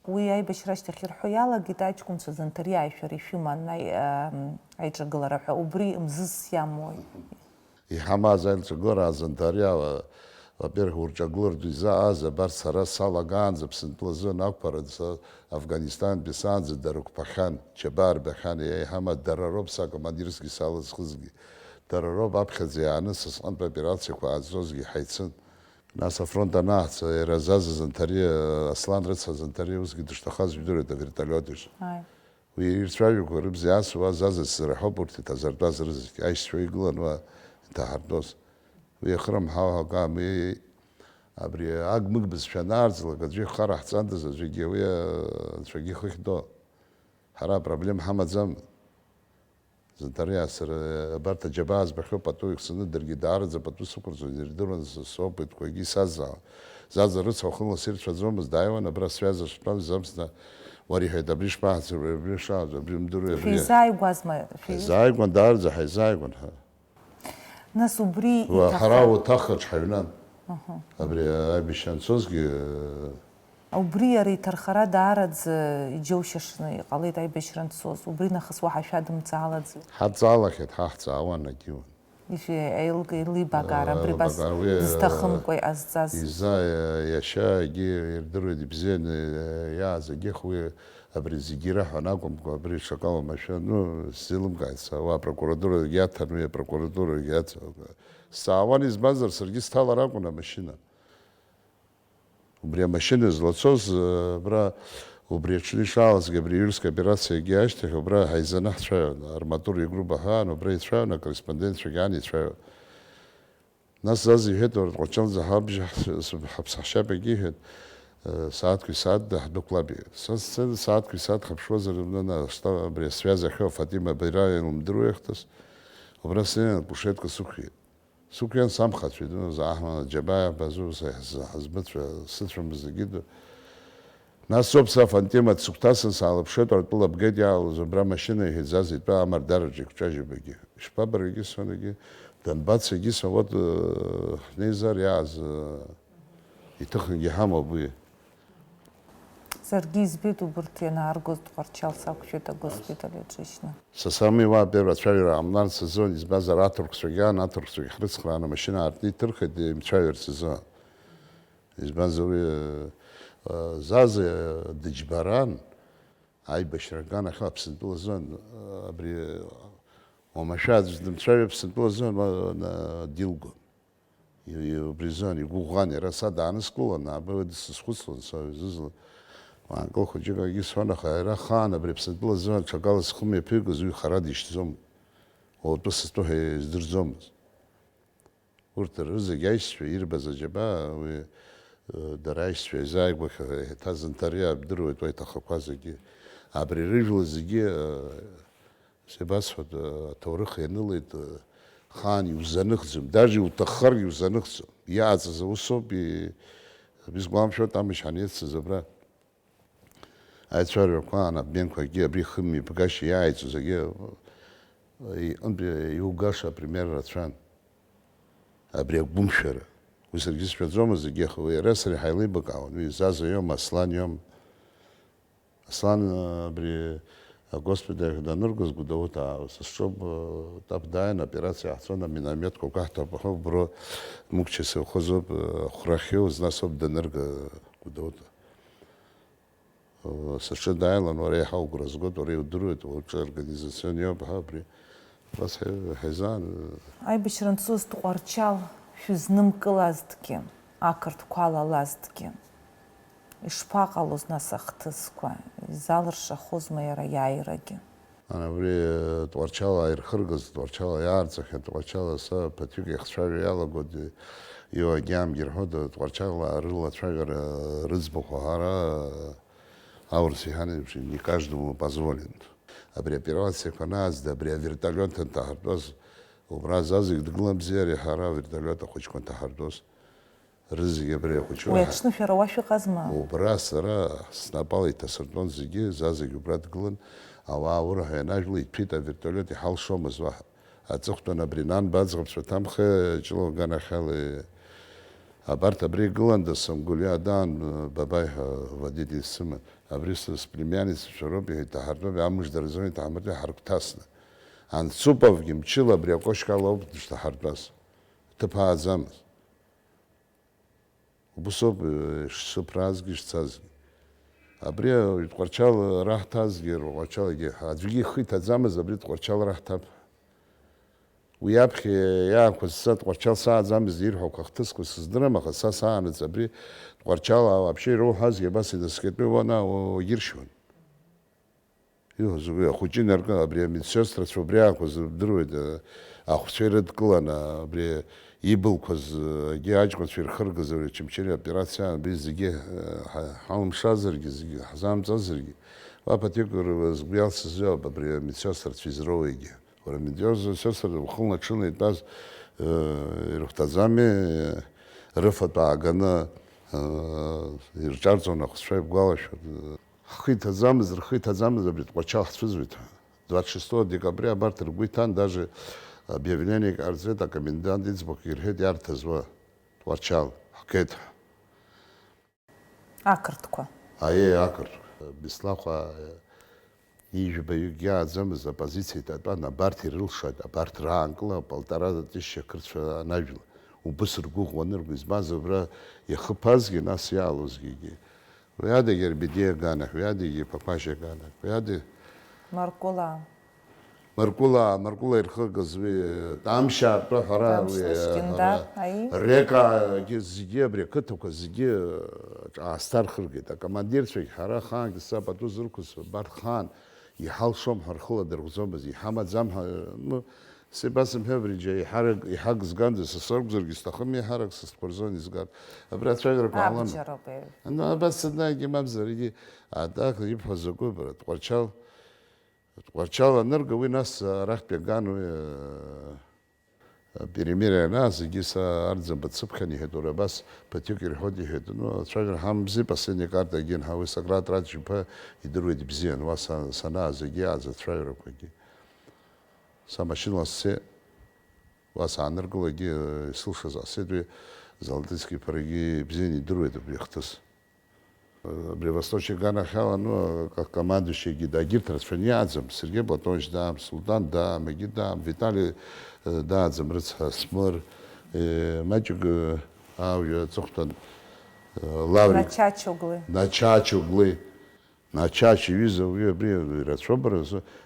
Уи аибашьра ашьҭахь ирҳәо иалагеит аҷкәынцәа Занҭариааи шәареи шәыман аи-, ам, аиҿагылара ҳәа, убри мзызс иамои? Иҳамаз аиҿагылара Занҭариаа, во-первых, урҿагылартә изы ааз, абарҭ сара салагаанӡа Аԥсынтәылазы анақәԥараӡа Афганистантәи саанӡа дара қәԥахьан, џьабаа рбахьан, еиҳама дара роуп са командирскгьы салызхызгьы. Дара роуп аԥхьаӡа иааны сасҟантәи аоперациақәа ааӡозгьы ҳаицын. Нас афронт анаҳҵа, иара Заза Занҭариа, Аслан рыцҳа Занҭариа усгьы дышҭахаз жәдыруеит авертолиот ишҟа. Ааи. Уи ирцәажәақәа рыбзиа асуа Заза сзыраҳауп урҭ иҭазартәаз рызегь, аишьцәа игылан уа иҭаҳартәоз. Уи иахырымҳау ҳәа акы, уи Абри агмыг бызшәа анаарӡлак, аӡәы ихы араҳҵандаз, аӡәгьы уи, э, анцәагьы ихы ахьдоу. Ҳара апроблем ҳамаӡам. Зынҭариаа сара, абарҭ аџьабаа збахьоу пату ихсаны, даргьы даараӡа пату сықәырҵон, ирдыруан с-, сопытқәагьы исазҵаауан. Заӡа рыцҳа уахынла сирцәаӡомызт, дааиуан абра связа шҭәамз, Замсна, уара иҳәеит, абри шԥаҳацыруеи, абри шаҳаӡ, абри умдыруеи, абри. Шәеизааигәазма? Шәеи- Ҳаизааигәан, даараӡа ҳаизааигәан, ҳа. Нас убри Уа, иҭаха- ҳара уҭахаҿ ҳаҩнан. Аҳа. Абри аибашьра анцозгьы, Убри иара иҭархара даараӡа иџьоушьашаны иҟалеит аибашьра анцоз. Убри нахыс уаҳа шәадымҵаалаӡеит. Ҳадҵаалахьеит, ҳа ҳҵаауан, агьиуан. Ишәи еилга-, еилибакаара, абри бас Еилибакаара, уи, дызҭахымкәа иҟазҵаз. Иза, иашьа, егьи ирдыруеит, ибзианы иааз, егьих уи абри зегьы ираҳәан акәымкәа, абри ҽакала машәа, ну, сзеилымкааит са, уа апрокуратурагьы иаҭан, уи апрокуратурагьы иаҭ-, сҵаауан, избанзар, саргьы сҭалар акәын амашьына. Убри амашьына злацоз, э, абра, убри аҽны ишаалазгьы, абри иҩрыск операциагьы ашьҭахь, убра ҳаизаны ҳцәаҩон, арматура игруп аҳәаан, убра ицәаҩон, акорреспондентцәагьы ан ицәаҩон. Нас Заз иҳәеит, уара Тҟәарчалӡа ҳабжьа ҳс-, ҳаԥсаҳшьап, егьиҳәеит, э, сааҭк ҩсааҭ даҳдәықәлап, иҳәеит. Са сцены сааҭк ҩсааҭ ҳаԥшуазар, рымнана, ашта-, абри асвиаз ахьоу Фатима Баира илымдыруа ихҭыс, убра снеин, акушетка сықәшәеит. Сықәиан самхацәеит, ну, Заҳман Џьабаев базу са ҳз-, ҳазмыцәа, сыцәамыз зегьы ду. Нас соуп са Фантима дсыгәҭасын, саалыԥшуеит, артәыла бгеит иаалоз убра машьына, иҳәеит Заз итәы амардараҿы икҿажьу багьы. Ишԥабаргьы сҳәон егьи, данбацагьы сҳәон, вот, э, ҳнеизар иааз, э, иҭыхынгьы ҳамоуп уи. Саргьы избеит убырҭ ианааргоз Тҟәарчал сақәшәеит агоспиталь аҿы ишьны. Са сами уа абер ацәажәара ҟамларц азын, избанзар аҭырқәцәагьы ан, аҭырқәцәагьы ҳрыцхрааны амашьына аартны иҭырхит, имцәажәарц азы. Избанзар уи, э, Заза дыџьбаран, аибашьра аган ахьы Аԥсынтәыла азын, э, абри уамашәа аӡә дымцәажәо Аԥсынтәыла азын, ма, на, дилгон. И, и, убри азын игәыӷуан, иара са даанысклон, аба уи дсызхәыцлон, са изызло. Уаанкыл хәыҷык акгьы сҳәон, аха иара ахаан абри Аԥсынтәыла азын аҽакала схы мҩаԥигоз уи хара дишьӡом. Уаатәы сызтәу ҳәа издырӡомызт. Урҭ рызегь аишьцәа ирбаз аџьабаа, уи, э, дара аишьцәа изааигәахьоу еиҭа зынҭариаа бдыруеит уа иҭахақәа зегьы. Абри рыжәла зегьы, э, Сеибасҳәоит, аҭоурых ианылеит, хаан иузаныхӡом, даже иуҭаххаргьы иузаныхӡом. Иааҵыз аусоуп, и-, исгәаламшәоит, амш ҳанеицыз абра аицәажәарақәа аан, обменқәагьы, абри хымҩаԥгашьа иааиҵоз агьы, иҟынтә иугаша апример рацәан. Абри агәымшәара. Уи саргьы сшәаӡомызт, егьи, аха уи иара сара ҳаилибакаауан, уи Заза иоума, Аслан иоума. Аслан, абри агоспиталь даныргоз Гәдоуҭа, сызҿоуп, тап дааин, аоперациа иаҳҵон, аминомет қәақәа ҳҭапахоуп, бро Мукча совхозоуп, ахәрахьы узнасоуп данырга Гәдоуҭа. Сыҿы дааилан, уара еиҳа угәра згоит, уара иудыруеит, уҿы организацион иоуп, ҳа абри. Убас ҳаи-, ҳаизаан. Аибашьра анцоз Тҟәарчал шәызнымкылазҭгьы, ақырҭқәа алалазҭгьы, ишԥаҟалоз нас ахҭысқәа, изалыршахозма иара иааирагьы? Ана абри, э, Тҟәарчал ааирхыргаз, Тҟәарчал иаарҵахьан, Тҟәарчал аса ԥыҭҩык иахцәажәо иалагоит, иуа агьаамгьы рҳәоит, Тҟәарчал рылацәажәара рыӡбахә ҳара, э, аурыс иҳәан еиԥш, не каждому позволено. Абри аоперациақәа анаазда, абри авертолиот анҭаҳартәаз, убра Зазик дгылан бзиа, ари ҳара авертолиот ахәыҷқәа анҭаҳартәоз, рызегьы абри ахәыҷқәа. Уи аҽны шәара уа шәыҟазма? Убра сара снапала иҭасыртәон зегьы, Зазик убра дгылан, ауаа урҳәа ианажәла иҭәит авертолиот, иҳалшомызт уаҳа. Аҵыхәтәан абри нанба аӡӷабцәа ҭамхеи ҷыла уганахьала. Абарҭ абри игыландаз, Самгулиа даан, Бабаи ҳәа водитель сыман. Абри с-, сплемянницәа роуп, иҳәеит, иҭаҳартәуп, амыждара зон иҭаҳмыртәеи ҳаргәҭасны. Анцуповгьы мчыла абри акошьқала ауп дышҭаҳартәаз. Ҭыԥ ааӡамызт. Убыс ауп, э, шсыԥраазгьы шцазгьы. Абри, э, Тҟәарчал раҳҭазгьы, Тҟәарчалагьы, аӡәгьы ихы иҭаӡамыз абри Тҟәарчал раҳҭап. Уи аԥхьа иаақәыз са Тҟәарчал сааӡамыз ирҳәақәа хҭысқәа сыздырам, аха са саанаҵ абри Тҟәарчал, а, вообще ироуҳәазгьы абас инаскьатәы уана уагьыршьуан. Иуҳәаз уи ахәыҷы инаркны, абри амедсестрацәа убри аақәыз рдыруеит, а, ахәцәа ирыдкыланы, абри Ибылқәаз, егьи аҷкәынцәа ирхыргаз ари Очамчыреи аоперациа аан, абри зегьы, ҳа-, ҳалымшазаргьы, зегьы ҳзамҵазаргьы, уа Ԥаҭикәа сгәы иалсыз иоуп абри амедсестрцәа изроуегьы. Уара амедсестра ухылнаҽына итәаз, ирыхәҭаӡами, рыфатә ааганы, ирҿарҵон ахәцәа, ибгәалашәоит. Ҳхы иҭаӡамыз, рхы иҭаӡамыз абри Тҟәарчал ҳцәыӡуеит ҳәа. Двадцать шестого декабря абарҭ ргәы иҭан, даже объявление ҟарҵеит, акомендант иӡбахә ирҳәеит, иарҭазуа Тҟәарчал ҳгеит ҳәа. Ақырҭқәа. Аиеи, ақырҭқәа. Беслахәаа ижәбаҩык иааӡамыз апозициа иҭатәан, абарҭ ирылшоит, абарҭ раанкыла полтора тысяча қырҭцәа анажәла. Убыс ргәы ӷәӷәаны ргәы избаз, абра иахыԥазгьы, нас иаалозгьы. Уи адагьы Арбеди аганахь, уи адагьы Ԥақәашь аганахь, уи адагьы Маркулаа. Маркулаа, Маркула ирхыргаз уи Тамшьа атәы ҳәара, Тамшь уи, Ташкент, ҳәара, да, аи. Рекагьы зегьы, абри ақыҭақәа зегьы, ҿаасҭа рхыргеит. Акомандирцәагь ҳара ахаангьы са пату зырқәыз, абарҭ хаан иҳалшом ҳәа рхы ладырхәӡомызт, иҳамаӡам ҳәа, ну, сеибасымҳәеи абри џьа иҳарак, иҳагзгандаз, са сакәзаргьы сҭахым еиҳарак са стәқәа рзын изгар. Абри ацәажәарақәа ҟалама? Абџьароуп, аиеи. Ну, абас адагьы мамзаргьы, атака ибҳәо закәу бара, Тҟәарчал, Тҟәарчал анырга, уи нас арахьтәи аган уи, э, перемирие анааз, егьи са арӡынба дсыԥхьан, иҳәеит, уара абас ԥыҭҩык ирҳәоит, иҳәеит. Ну, ацәажәара ҳамамзи, последняя карта агьин ҳауи Сократ Раџ-иԥа идыруеит ибзиан, уа са-, санааз егьи ааз ацәажәарақәагьы. Са машьынала сцеит, уа сааныркылагьы, э, исылшаз ҟасҵеит, уи Золотыцкий-иԥарагьы ибзиан идыруеит абри ахҭыс. Абри Восточный аганахьала, ну, ка-, командующийгьы дагьырҭ рацәаны иааӡам, Сергеи Платонович даам, Султан даам, егьи даам, Витали, э, дааӡам, рыцҳа, Смыр, э, маҷк, э, аужәа аҵыхәтәан, э, Лаврик. Начачоглы. Начачоглы. Начача иҩыза уи абри ирацәоуп, бара,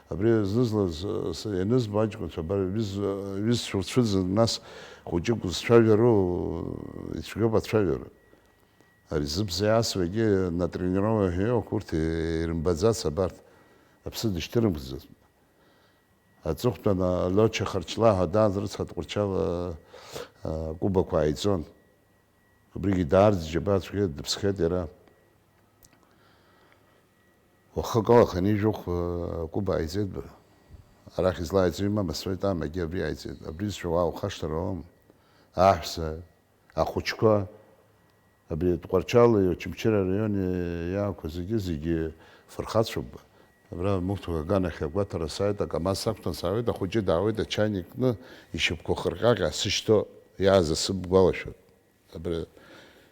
абри знызлаз, э, с-, ианызбо аҷкәынцәа, бара, ҩыз-, ҩызцәа уцәыӡын, нас хәыҷык узцәажәароу, ицәгьоуп ацәажәара. Ари зыбза иасуагьы натренирован ҳәа иоуп, урҭ ирымбаӡац абарҭ, аԥсы дышьҭырымхӡац. Аҵыхәтәан Лиоча Харчлаа ҳәа дааз рыцҳа Тҟәарчал, а, а, кәыбақәа ааиҵон. Убригьы даарц џьабаа цәгьа дыԥсхьеит иара. Уахык ала хынҩажәохә, а, кәыба ааиҵеит бара. Арахь излааиҵо имамызт, сҳәеит, амагьы абри ааиҵеит. Абри зшәо уаа ухашҭыр ауам. Аҳәса, ахәыҷқәа, абри Тҟәарчали Очамчыра араиони иаақәа зегьы, зегьы фырхацәоуп. Абра Мықәҭуа аганахь агәаҭара сааит, акамаз сақәтәан саауеит, ахәыҷы даауеит, ачаиник кны, ишьапқәа хырҟьаҟьа сышьҭо, иааз асы бгәалашәоит. Абра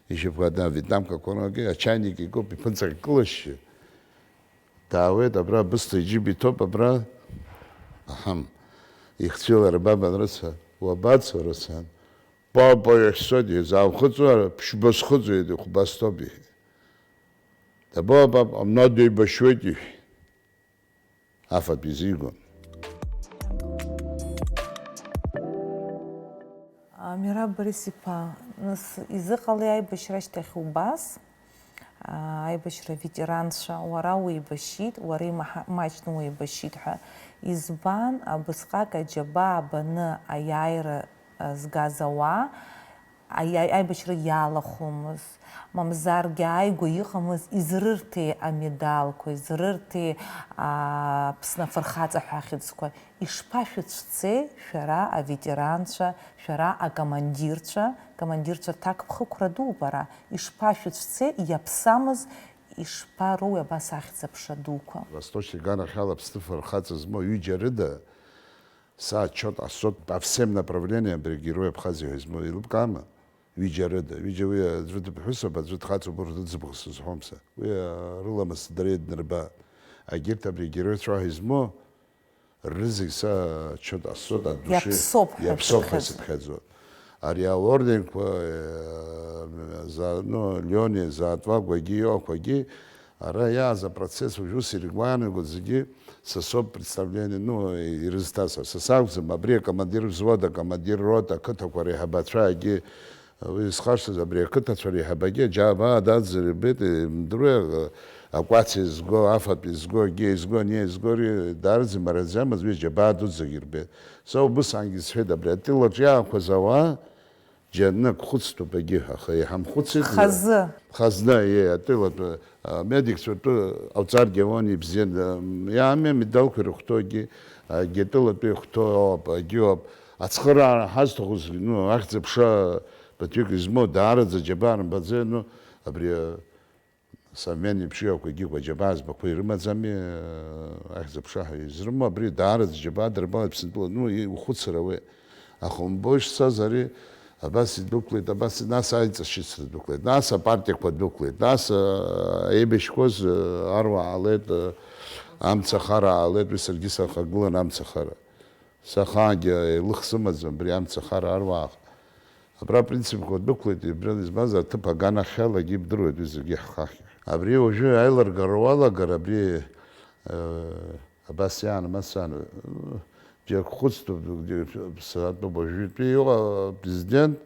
ишьапқәа ада Вьетнам каконгьы ачаиник икуп, иԥынҵа кылашьшьы. Даауеит, абра бысҭа иџьыба иҭоуп, абра. Аҳам. Ихцәылара бабан, рыцҳа, уабацо, рыцҳа? Папа иахь сцоит, изаамхыҵуа, ԥшьба схыҵуеит, ихәба стәоуп, иҳәеит. Дабоу, пап, амна деибашьуеит, иҳәеит. Афатә изигон. А, Мираб Борис-иԥа, нас изыҟалеи аибашьра ашьҭахь убас? А, аибашьра ветеранцәа, уара уеибашьит, уара имаҳа-, маҷны уеибашьит ҳәа. Избан абысҟак аџьабаа баны аиааира, а, згаз ауаа аиа-, аибашьра иалахәымыз, мамзаргьы ааигәа иҟамыз изрырҭеи амедалқәа, изрырҭеи, а, Аԥсны афырхаҵа ҳәа ахьӡқәа? Ишԥашәыцәцеи шәара аветеранцәа, шәара акомандирцәа, командирцәа рҭакԥхықәра дууп ара, ишԥашәыцәцеи, иаԥсамыз, ишԥароуи абас ахьӡ-аԥша дуқәа? Восточный аганахьала Аԥсны афырхаҵа змоу ҩыџьа рыда, са отчет ҟасҵоит по всем направлениям, абри Герой Абхазии ҳәа измоу, еилыбкаама? Ҩыџьа рыда, ҩыџьа уи аӡәы дыԥҳәысуп, аӡәы дхаҵоуп, урҭ рыӡбахә сызҳәом са. Уи, а, рыламыс дара иднарба. Агьырҭ абри Герой Цәаҳәа измоу, рызегь са отчет ҟасҵоит, от души. Иаԥсоуп ҳәа иаԥсоуп ҳәа исыԥхьаӡо. Исыԥхьаӡоит. Ари аорденқәа, э, за-, ну, Леони Заатвагәагьы иоақәагьы, ара иааз апроцесс уажә ус иргәаанагоит зегьы, са соуп представление, ну, ирызҭаз, са сакәӡам, абри акомандир взвод, акомандир рота, ақыҭақәа реиҳабацәа егьи, уи зхашҭыз абри ақыҭацәа реиҳабагьы аџьабаа дадзырбеит, имдыруеи, акәац изго, афатә изго, агьи изго, ани изго, ри-, даараӡа имариаӡамызт, уи аџьабаа дуӡӡагьы ирбеит. Са убысҟангьы сҳәеит, абри атылаҿ иаақәаз ауаа, Џьарнык хәыцтәуп егьи ҳәа, аха иҳамхәыцит. Хазы. Хазна, е, атәылатәы, а, медикцәа ртәы ҟауҵаргьы ауан, ибзиан, а, иаами амедалқәа ирыхәҭоугьы, агьи атәылатәы ихәҭоу ауп, агьиоуп. Ацхыраара ҳазҭаху зегь, ну, ахьӡ-аԥша маҭәык измоу, даараӡа џьабаа рымбаӡеи, ну, абри, а, Савмен иԥшьҩақәа егьи џьабаа збақәа ирымаӡами, ахьӡ-аԥша ҳәа изрымоу, абри даараӡа џьабаа дырбалеит Аԥсынтәыла, ну, и-, ухәыцыр ауеит. Аха умбои шцаз ари, абас идәықәлеит, абас, нас аиҵашьыцра дәықәлеит, нас апартиақәа дәықәлеит, нас, а, еибашьқәоз, а, аруаа аалеит, а, амцахара аалеит, уи саргьы сахагылан амцахара. Сахаангьы еилых сымаӡам абри амцахара аруаа. Абра апринципқәа дәықәлеит, ибжьан избанзар, аҭыԥ аганахьалагьы ибдыруеит уи зегьы ҳхахьа. Абри уажәы аилыргара уалагар, абри, э, абас иаан, амас иаан, э, џьара хәыцтәуп, ԥсаатәуп уажәтәи иҟоу апрезидент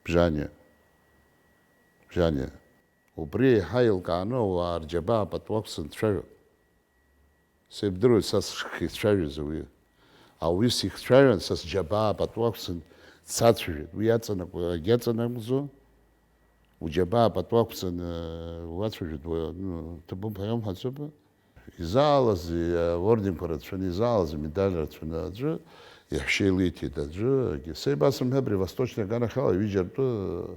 Бжьаниа. Бжьаниа. Убри еиҳа еилкааны ауаа рџьабаа пату ақәҵаны дцәажәон. Сеибдыруеит са сшихицәажәаз ауаҩы. Ауаҩы сихцәажәан, са сџьабаа пату ақәҵан дсацәажәеит. Уи иаҵанакуа, агьаҵанакәӡо, уџьабаа пату ақәҵан, э, уацәажәеит, уа-, ну, ҭабуп ҳәа иоумҳәаӡои? Изаалаз, э, орденқәа рацәаны, изаалаз амедаль рацәаны аӡәы, иаҳәшьа илиҭеит аӡәы, агьы. Са ибасымҳәеи абри восточный аганахьала ҩыџьа ртәы, э,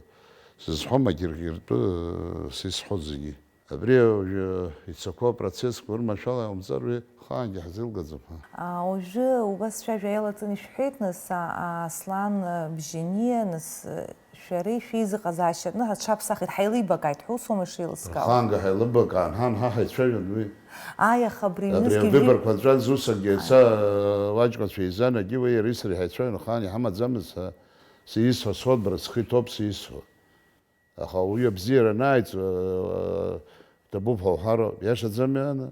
сызҳәом, агьыргьы ртәы, э, сизҳәоит зегьы. Абри уажәы ицақәоу апроцессқәа урманшәала иҟамҵар, уи ахаангьы ҳзеилгаӡом ҳәа. А, уажәы убас цәажәа иалаҵаны ишәҳәеит, нас, а, Аслан, а, Бжьаниа, нас, а, шәареи шәеизыҟазаашьа, ну, ҳаҽаԥсахит, ҳаилибакааит ҳәа усоума ишеилыскаауа? Ахаанга ҳаилыбакаан, ҳан ҳа ҳаицәажәон уи. Ааи, аха абри Абри аҩнызқьи жәи- авыборқәа анҵәан зусыргьы, са, а, уаҷкәынцәа еизан, агьи уи иареи сареи ҳаицәажәон, ахаан иҳамаӡамызт ҳәа, са исҳәо схы иҭоуп, са исҳәо. Аха ауаҩы абзиара анааиҵо, ҭабуп ҳәа уҳәароуп, иашаӡами, ана?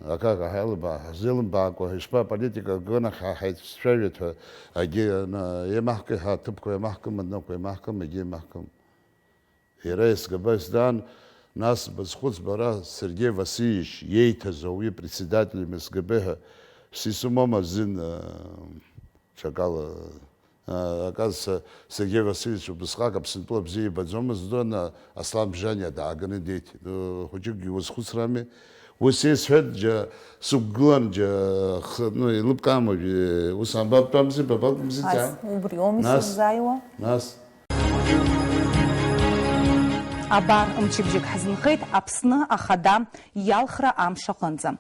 Акака ҳаилыбаа, ҳзеилымбаакәа, ишԥа, аполитика агонахь ҳа-, ҳаицәажәеит ҳәа, агьи ана, еимаҳкы ҳәа аҭыԥқәа еимаҳкым, аднықәа еимаҳкым, агьи еимаҳкым. Иара СГБ исдаан, нас базхәыц бара, Сергеи Васильевич иеиҭаз ауаҩы председатель СГБ ҳәа, сисымоума зын, Ҽакала, а, аказ, а, Сергеи Васильевич убысҟак Аԥсынтәыла бзиа ибаӡомызт, дон, а, Аслан Бжьаниа дааганы деиҭеит. Ы, хәыҷыкгьы уазхәыцрами? Ус исҳәеит, џьа, сықәгылан, џьа, х-, ну, еилыбкаам уажәы, ус анбатәамзи, бабакәымзи, Ас, ҵаа? Убри ауми Нас? Сыззааиуа? Нас? Абар, мчыбжьык ҳзынхеит Аԥсны Ахада иалхра амш аҟынӡа.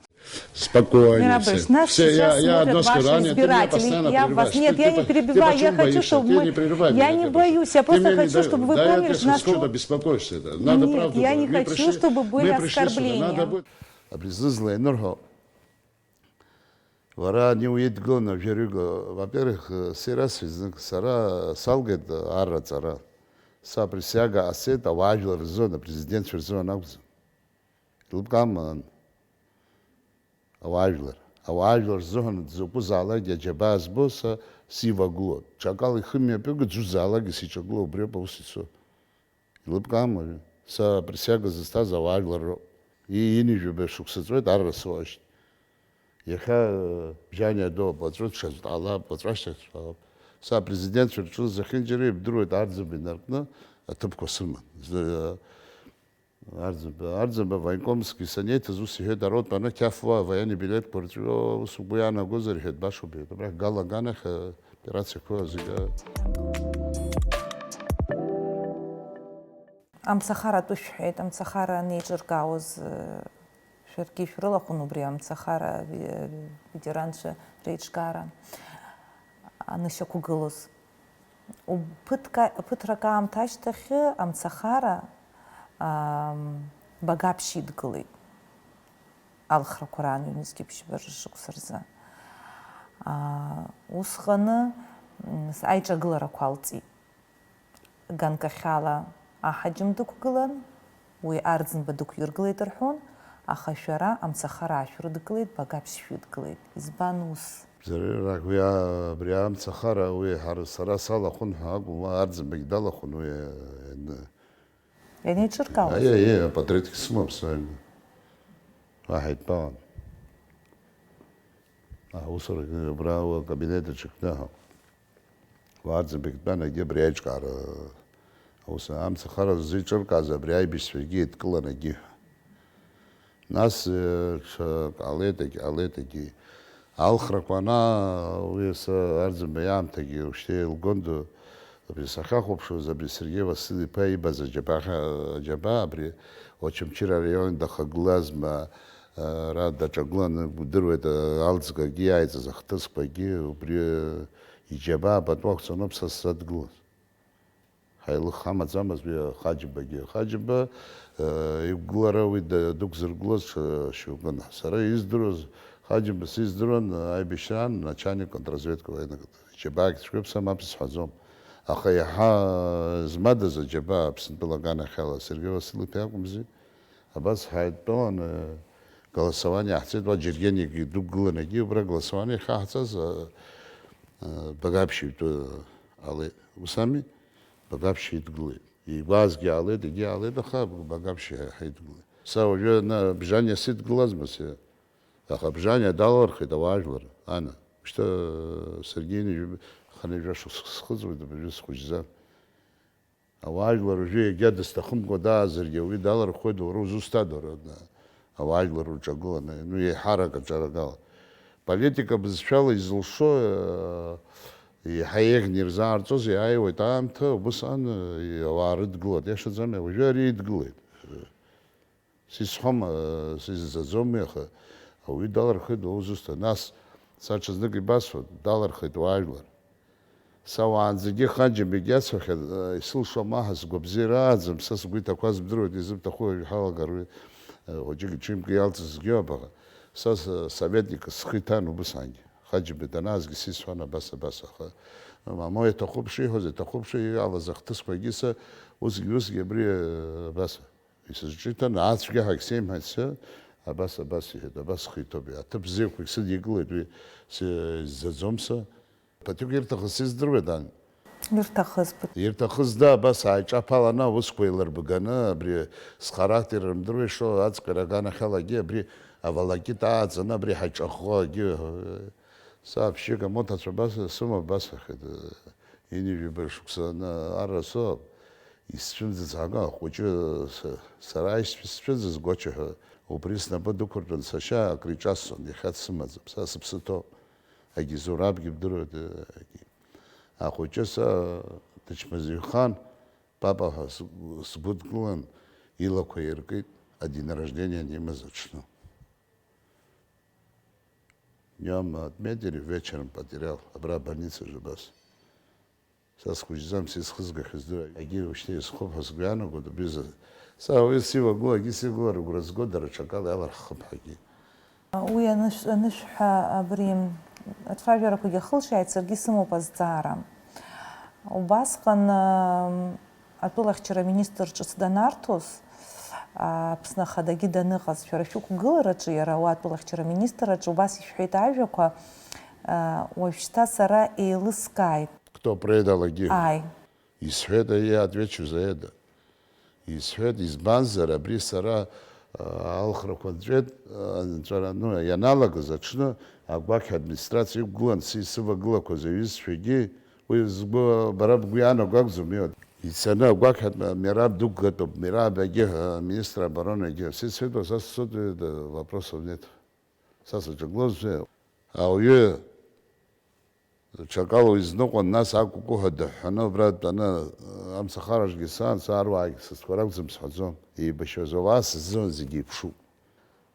Спокойно. Мирабыш, нас Все, я, сейчас я смотрят одно скажу, ваши Аня, ты меня избиратели. Постоянно Я вас, прерываешь. Нет, Ты, я ты не по-, перебиваю, ты я почему хочу, боишься? Чтобы Ты мы, не прерывай я меня, не ты боюсь, я Ты просто мне не хочу, дай-, чтобы вы да, я помнили, тебя что нас что-то беспокоишься, да. Надо Нет, правду я не говорить. Мы хочу, пришли, чтобы были мы пришли сюда, оскорбления. Надо будет. Абри зызла ианырҳәо, уара ани уидгыланы ажәа рыга, во-первых, сара сҩызнык, сара салгеит арра ҵара. Са присяга ҟасҵеит ауаажәлар рзын, апрезидентцәа рзын акәӡам. Илыбкааман ауаажәлар. Ауаажәлар рзыҳәан дзакәызаалакгьы аџьабаа збо са сивагылоуп. Ҽакала ихы мҩаԥиго ӡәызаалакгьы сиҿагыло убриоуп аус ицо. Илыбкаам уажәы. Са априсиага зысҭаз ауаажәлар роуп. Ии-, ҩынҩажәаба шықәса ҵуеит арра соуашьҭ. Иахьа, э, Бжьаниа доуп, уаҵәы ҽаӡә дҟалап, уаҵәашьҭахь ҽаӡә дҟалап. Са апрезидентцәа рҿы зехьынџьара ибдыруеит, Арӡынба инаркны аҭыԥқәа сыман. Зны, э, Арӡынба, Арӡынба военкомски санеиҭаз ус иҳәеит, аротә анықь афуа, военный билетқәа рҵәиуа, ус угәы иаанагозар, иҳәеит, башоуп, иҳәеит, абрахь Гал аган ахь, э, операциақәа зегьы. Амцахара атәы шәҳәеит, амцахара анеиҿыркаауаз, э, шәаргьы шәрылахәын убри амцахара ви-, ветеранцәа реиҿкаара анышьақәгылоз. Ԥыҭк-, ԥыҭрак аамҭа ашьҭахьы амцахара, ам, Багаԥшь идгылеит. Алхрақәа раан ҩнызқьи ԥшьба шықәса рзы. Аа, усҟаны, м, с-, аиҿагыларақәа алҵит. Ганкахьала аҳаџьым дықәгылан, уи Арӡынба дықәиргылеит рҳәон, аха шәара амцахара аашәрыдгылеит, Багаԥшь шәидгылеит. Избан ус? Бзарбзиарак, уи, а, абри амцахара, уи ҳара, сара салахәын ҳәа акәым, уа Арӡынбагь далахәын, уи, а, н-, Ианеиҿыркаауаз? Аиа, аиа, апатреҭгьы сымам сара. Уаҳа итәан. Аҳ, усурагьы абра уа акабинет аҿы икнаҳау. Арӡынбеи дтәан егьи абри аиҿкаара аус амцахара ззеиҿыркааз абри аибашьцәагьы еидкылан егьи ҳәа. Нас, э, ҽа-, ҟалеит егь-, ҟалеит егьи. Алхрақәа ана-, уи асы Арӡынба иаамҭагьы уажәшьҭа еилгондо, абри сахьахәаԥшуаз, абри Сергеи Васил-иԥа ибаз аџьабаа, аџьабаа абри Очамчыра араион дахагылазма, э, ара даҿагыланы, удыруеит, э, алҵгагьы иааиҵаз ахҭысқәагьы, убри, э, иџьабаа пату ақәҵаноуп са сзадгылаз. Ҳаилых ҳамаӡамызт уи Хаџьымбагьы. Хаџьымба, э, иқәгылара уи да-, дықәзыргылоз ш-, шьоукын. Сара издыруаз, Хаџьымба сиздыруан, аибашьраан начальник контрразведка военных. Иџьабаагьы цәгьоуп, са мап сҳәаӡом. Аха иаҳа змадаз аџьабаа Аԥсынтәыла аганахьала Сергеи Васил-иԥа иакәымзи. Абас ҳаидтәаланы голосование ҟаҳҵеит, уа Џьергениагьы дықәгыланагьы убра голосование ахьаҳҵаз, а, а, Багаԥшьа итәы ала, ус ами? Багаԥшьа идгылеит. Игәаазгьы аалеит, егьи аалеит, аха Багаԥшьа ҳаидгылеит. Са уажәы ана Бжаниа сидгылазма сара? Аха Бжаниа далархеит ауаажәлар, ана. Шьҭа саргьы ҩажәи хынҩажәа шықәса схыҵуеит, абыржәы схәыҷӡа. Ауаажәлар уажәы егьа дысҭахымкәа даазаргьы, уи далырхуеит, уара узусҭада, уара, ауаажәлар рҿагыланы, ну, еиҳарак аҿарагала. Политика бызшәала изылшо, э, еиҳа еиӷьны ирзаарҵоз иааиуеит аамҭа, убысҟан, э, ауаа рыдгылоит, иашаӡами, уажәы ари идгылеит. Сизҳәом, э, сизӡаӡом уи, аха ауаҩы далырхит, уара узусҭа. Нас, са ҽазнык ибасҳәоит, далырхит уаажәлар. Са уаанӡагьы Хаџьымбагь иасҳәахьан, э, исылшом аҳ, сгәабзиара ааӡам, са сгәы иҭақәаз бдыруеит, изыбҭаху уажә ҳалагар уи, э, хәыҷык ҽыҩмк иалҵызгьы абаҟа. Са с-, советник схы иҭан убысҟангьы. Хаџьымба данаазгьы сисҳәон абас, абас, аха, мамоу иаҭахуп шиҳәоз, иаҭахуп шиҳәалаз ахҭысқәагьы са усгьы, усгьы абри, э, абас. Исызҿиҭын, ацәгьаҳәагь сеимҳәеит сҳәа, абас, абас иҳәеит, абас схы иҭоуп, аҭыԥ бзиақәагь сыдикылеит, уи сзаӡом са. Патиук ирҭахыз сыздыруеит, ан. Ирҭахыз патиук. Ирҭахыз, да, абас ааиҿаԥаланы аусқәа еилырбганы, абри схарактер рымдыруа ишо аҵҟьара аганахьалагьы, абри аволокита ааӡаны, абри ҳаиҿахо агьы, са аԥшьыга моҭацәа абас сымоуп, абас ахьыд. Ҩынҩажәаба шықәса ана арра соуп, исцәымӡыз ага ахәыҷы, са, сара исцәы-, сцәыӡыз Гоча ҳәа, убри снапы дықәыртәан сашьа акриҿасҵон, иахьа дсымаӡам, са сыԥсы ҭоуп. Агьи Зурабгьы бдыруеит, агьи. Ахәыҷы са дычмазаҩхан, папа ҳәа сгәы-, сгәыдкылан, илақәа иркит, адень рождения анимаз аҽны. Днём отметили, вечером потерял, абра абольницаҿы абас. Са схәыҷӡам, са исхызгахьоу здыруа, егьи уажәшьҭа исхоуп ҳәа сгәы иаанагоит, абри за-, са уи сивагыло, егьи сивагылар агәра зго, дара ҽакала иаларххып ҳәагьы. Уи анышә-, анышәҳәа абри ацәажәарақәагьы ахылҿиааит, саргьы сымоуп азҵаара. Убасҟан, ам, атәылахьчара аминистр ҿыц данарҭоз, а, Аԥсны Ахадагьы даныҟаз, шәара шәықәгылараҿы, иара уа атәылахьчара аминистр аҿы убас ишәҳәеит ажәақәа, а, уажәшьҭа сара еилыскааит. Кто предал егьи? Ааи. Исҳәеит, аиеи, отвечу за это. Исҳәеит, избанзар, абри сара, а, алхрақәа нҵәеит, а, нҵәара, ну, ианалагаз аҽны агәақь администрациа иқәгылан, си-, сывагылақәаз аҩызцәагьы, уи згәы, бара бгәы иаанаго акәӡам, ио-, ицаны агәақь ад-, Мераб дықәгатәуп, Мераб егьи, а, министр обороны егьи, сисҳәеит, са сцоит, уи д-, вопросов нет. Са саҿагылозшәа, ауаҩы ҽакала уизныҟәан, нас акәукәуҳәа дыҳәҳәаны убра дтәаны, амцахараҿгьы саан, са аруаагьы сасқәа ракәӡам сҳәаӡом, еибашьуаз ауаа сыззуан зегьы еиԥшуп.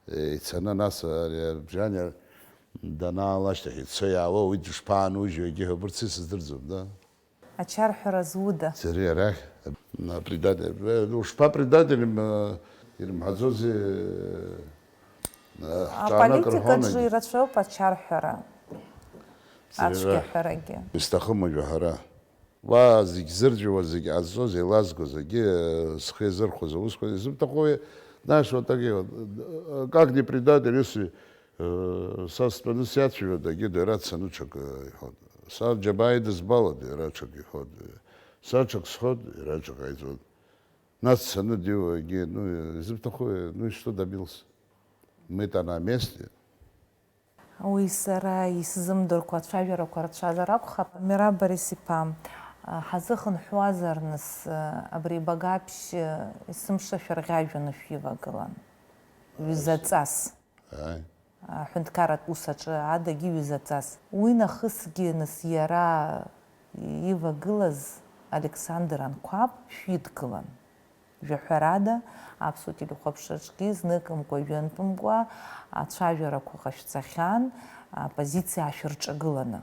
Ицаны нас ари Бжаниа данаала ашьҭахь ицо иаауа, уи дышԥаанужьуа егьи ҳәа, убырҭ сыздырӡом, да? Ачарҳәара зуда? Сара арахь, на, предатель. Э, ну, шԥапредатель, э, ирымҳәаӡозеи, э, ҳҿаанак рҳәон. Аполитикаҿы егьи ирацәоуп ачарҳәара, сара ацәгьаҳәарагьы. Исҭахым уажәы ҳара. Уа зегь зырӡәуа, зегь ҟазҵоз, еилазгоз, егьи, э, схы иазырхәоз аусқәа, изыбҭаху, знаешь, вот такие вот, э, как не предатель, если Э, са стәаны сиацәажәоит, егьи дара цаны ҽак, э, иҳәон. Са џьабаа идызбалоит, иара ҽак иҳәон. Са ҽак сҳәоит, иара ҽак ҟаиҵон. Нас дцаны диуа, егьи, ну, изыбҭаху, ну, и что добился? Мы-то на месте. Уи сара исзымдыркәа ацәажәарақәа рацәазар акәхап. Мира Борис-иԥа, ҳазыхынҳәуазар, нас, абри Багаԥшь есымша шәарӷьажәҩаны шәивагылан, ҩызаҵас. Ааи. Аҳәынҭқарратә ус аҿы адагьы ҩызаҵас. Уи нахысгьы, нас, иара ивагылаз Александр Анқәаб шәидгылан. Жәаҳәарада, аԥсуа телехәаԥшраҿгьы зныкымкәа, ҩынтәымкәа ацәажәарақәа ҟашәҵахьан, аппозициа аашәырҿагыланы.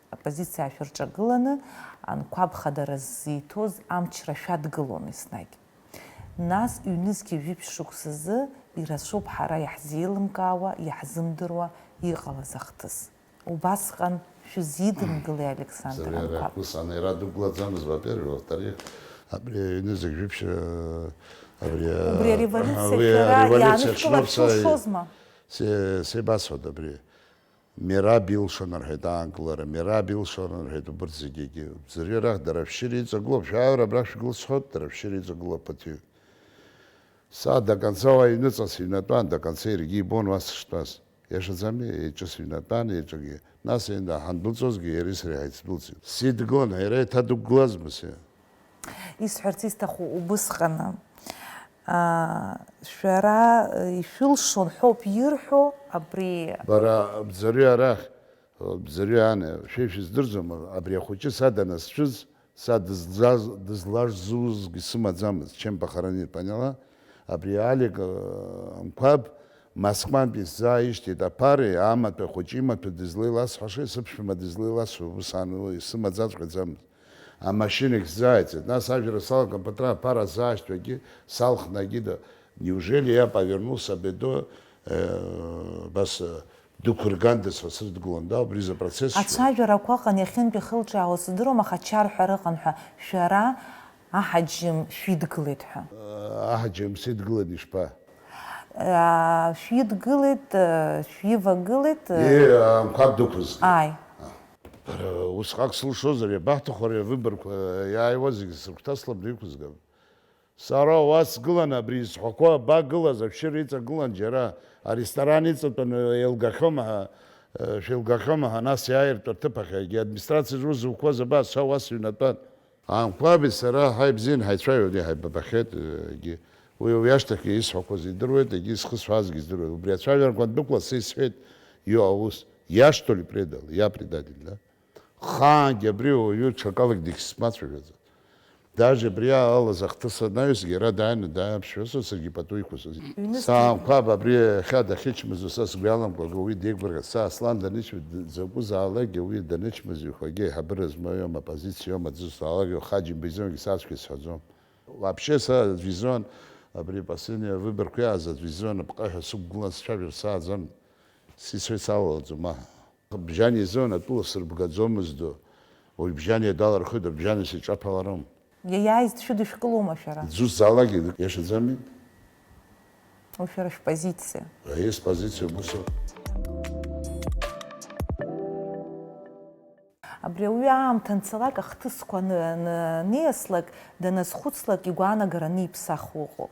Аппозициа аашәырҿагыланы, Анқәаб хадара ззиҭоз амчра шәадгылон еснагь. Нас ҩнызқьи жәиԥшь шықәсазы ирацәоуп ҳара иаҳзеилымкаауа, иаҳзымдыруа иҟалаз ахҭыс. Убасҟан шәызидымгылеи, Александр Анқәаб? Ус анеира дықәлаӡамыз, во-первых, во-вторых, абри аҩны зегь жәиԥшь, э, абри, э, Убри ареволиуциа уи шәара ареволиуциа иаанышәкылар аҽны са шәылшозма? се-, сеибасҳәоит абри. Мераб илшон рҳәеит аанкылара, Мераб илшон рҳәеит убырҭ зегьгьы. Бзарҩы арахь дара шәшьыра иҵагылоуп, шәааир абрахь шәгыл сҳәоит, дара шәшьыра иҵагылоуп ԥыҭҩык. Са до конца уа иҩныҵҟа сыҩнатәан, до конца иаргьы ибон уа сыштәаз. Иашаӡами, еиҿы сыҩнатәан, еиҿагьы. Нас ҳандәылҵуазгьы иареи сареи ҳаицдәылҵит. Сидгылан, иара иҭадықәгылазма сиа? Исҳәарц исҭаху убысҟаны, аа, шәара, э, ишәылшон ҳәоуп ирҳәо абри. Бара, бзарҩы арахь, бзарҩы ан, шәа ишәыздырӡом, абри ахәыҷы са данасцәыз, са дызлаз-, дызлажзузгьы сымаӡамызт, чем похоронить, поняла? Абри Алик, э, Анқәаб Москвантәи сзааишьҭит аԥареи, амаҭәа хәыҷы имаҭәа дызлеиласҳәашеи, сыԥшәма дызлеиласҳәо, ус ан, уи сымаӡаҵәҟьаӡамызт. Амашьынахь сзааицеит. Нас ажәра салган, ԥыҭрак аԥара сзаашьҭуагьы, салхнагьы да. Неужели я повернулся бедо, э, бас, э, дықәыргандаз ҳәа срыдгылон, да, убри изы процесс шәа. Ацәажәарақәа ыҟан, иахьынтәи хылҿиаауа сыздыруам, аха ачарҳәара ыҟан ҳәа, шәара аҳаџьым шәидгылеит ҳәа. Э, аҳаџьым сидгылеит ишԥа? Э, шәидгылеит, э, шәивагылеит, э. Е, Анқәаб дықәызгеит. Ааи. Бара, усҟак сылшозар, иабаҳҭаху ари авыборқәа, иааиуа зегьы срыгәҭаслабны иқәызгап. Сара уа сгылан, абри изҳәақәо абагылаз, ашәшьыра иҵагылан џьара, аресторан иҵатәаны еилгахьоума ҳәа, э, шәеилгахьоума ҳәа, нас иааиртә аҭыԥ ахь, егьи администрациаҿ ус зуқәаз абас, са уа сыҩнатәан. Анқәаби сара ҳаи бзиан ҳаицәажәон, иҳаибабахьеит, егьи. Уи, уи ашьҭахьгьы исҳәақәоз идыруеит, егьи зхысҳәаазгьы здыруеит. Убри ацәажәарақәа дәықәлас исҳәеит, ио аус, я, что ли, предал, я предатель, да? Хаангьы абри ауаҩы ҽакалагь дагьсмацәажәаӡац. Даже абри ала захҭыс анаҩсгьы, иара дааины дааԥшуазар, саргьы пату иқәысҵоз. Ҩнызқьи. Саанқәаб абри иахьа дахьычмазо са сгәы иаламкәа, уи деигәырӷьац, са Аслан данычмазо, д-, закәызаалакгьы уи данычмазаҩхагьы аиҳабыра змоума, оппозициоума, дзусҭалакгьы, Хаџьымба изынгьы саҵкьыс ҳәаӡом. Вообще са аӡә изын абри последние выборқәа иааз аӡә изын апҟаҳәа сықәгылан сцәажәар сааӡам, сицәеит салалаӡом аҳ. Бжьаниа изын атәыла сырбгаӡомызт, уи Бжьаниа далырхит, Бжьаниа сиҿаԥаларым. Иаиааиз дшәыдышәкылома шәара? Дзусҭалакгьы иашаӡами? Уи шәара шәпозициа. Аиеи, спозициа убыс ауп. Абри ауаҩы аамҭа анцалак, ахҭысқәа аны-, аны-, аниаслак, даназхәыцлак, игәаанагараны иԥсахуа ыҟоуп.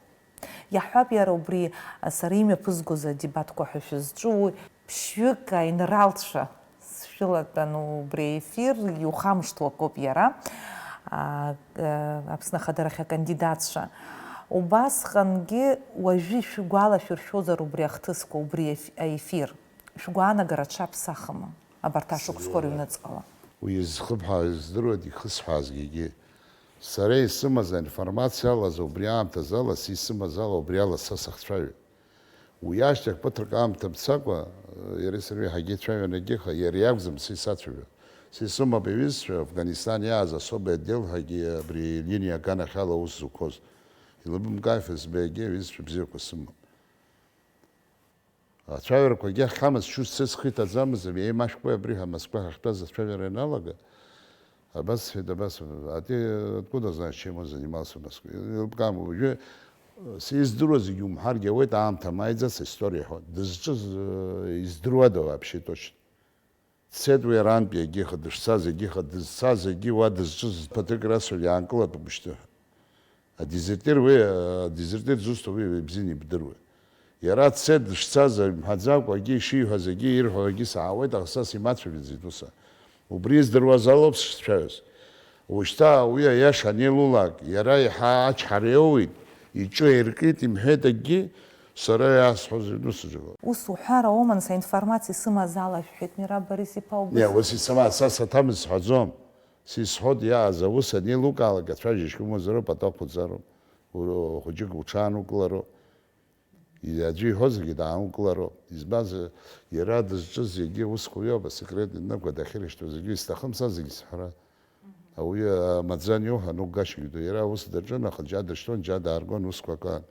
Иаҳҳәап, иара убри, а, сара имҩаԥызгоз адебатқәа ҳәа шәызҿу, ԥшьҩык аинралцәа сшәылатәан убри аефир, иухамышҭуа акоуп иара, а, а, Аԥсны ахадарахь акандидатцәа. Убасҟангьы уажәы ишәгәалашәыршәозар убри ахҭысқәа, убри аеф-, аефир? Шәгәаанагара аҽаԥсахыма абарҭ ашықәсқәа рыҩныҵҟала? Уи изхыбҳәааз здыруеит, ихысҳәаазгьы егьи. Сара исымаз аинформациа ала азы убри аамҭазы ала, са исымаз ала убри ала са сахцәажәеит. Уи ашьҭахь ԥыҭрак аамҭа мцакәа, иареи сареи ҳагьеицәажәон егьиха, иара иакәӡам са исацәажәо. Са исымоуп иҩызцәа, Афганистан иааз особый отдел ҳәагьы абри линиа аганахьала аус зуқәоз. Илыбымкаа, ФСБ-гьы аҩызцәа бзиақәа сымоуп. Ацәажәарақәагьы ахьҳамаз шәусс схы иҭаӡамызт, еимашәкуеи абри ҳәа Москва ҳахьтәаз ацәажәара ианалага, абас сҳәеит, абас, а ты откуда знаешь, чем он занимался в Москве? Еилыбкаам, уажәы, э, сиздыруа зегьы умҳәаргьы ауеит, аамҭа маиӡац, история ҳәа. Дызҿыз, э, издыруада вообще точно? Дцеит уи арантәи егьиха, дышцаз егьиха, дызцаз егьи уа дызҿыз ԥыҭрак расҳәеит, иаанкылатәуп ушьҭа. Адезертир уи, адезертир зусҭоу уи бзианы ибдыруеит. Иара дцеит дышцаз, имҳәаӡакәа, егьи ишиҳәаз, егьи ирҳәо, егьи саауеит, аха са симацәажәаӡеит ус. Убри издыруаз алоуп сшцәаҩыз. Ушьҭа ауаҩы аиаша анеилулаак, иара еиҳа ачҳара иоуеит, иҿы аиркит, имҳәеит акгьы, сара иаасҳәоз ҩнусыжьуа. Ус уҳәар аума, нас, аинформациа исымаз ала шәҳәеит, Мираб Борис-иԥа, убыс? Не, ус исымаз са саҭамыз сҳәаӡом. Сисҳәоит, иааз аус анеилукаалак ацәажәашьа умазароуп, атәақәа уҵароуп. У-, хәыҷык уҽаанукылароуп. Аӡәы иҳәо зегьы даанкылароуп. Избанзар, иара дызҿыз зегьы ус хәҩоуп, асекрет инықәа дахьырышьҭоу зегьы исҭахым са зегьы сҳәара. Ауаҩы амаӡа аниоуҳәа анугашьагьы ду. Иара ус даҿын, аха џьа дышьҭуан, џьа дааргон, усқәа акаан.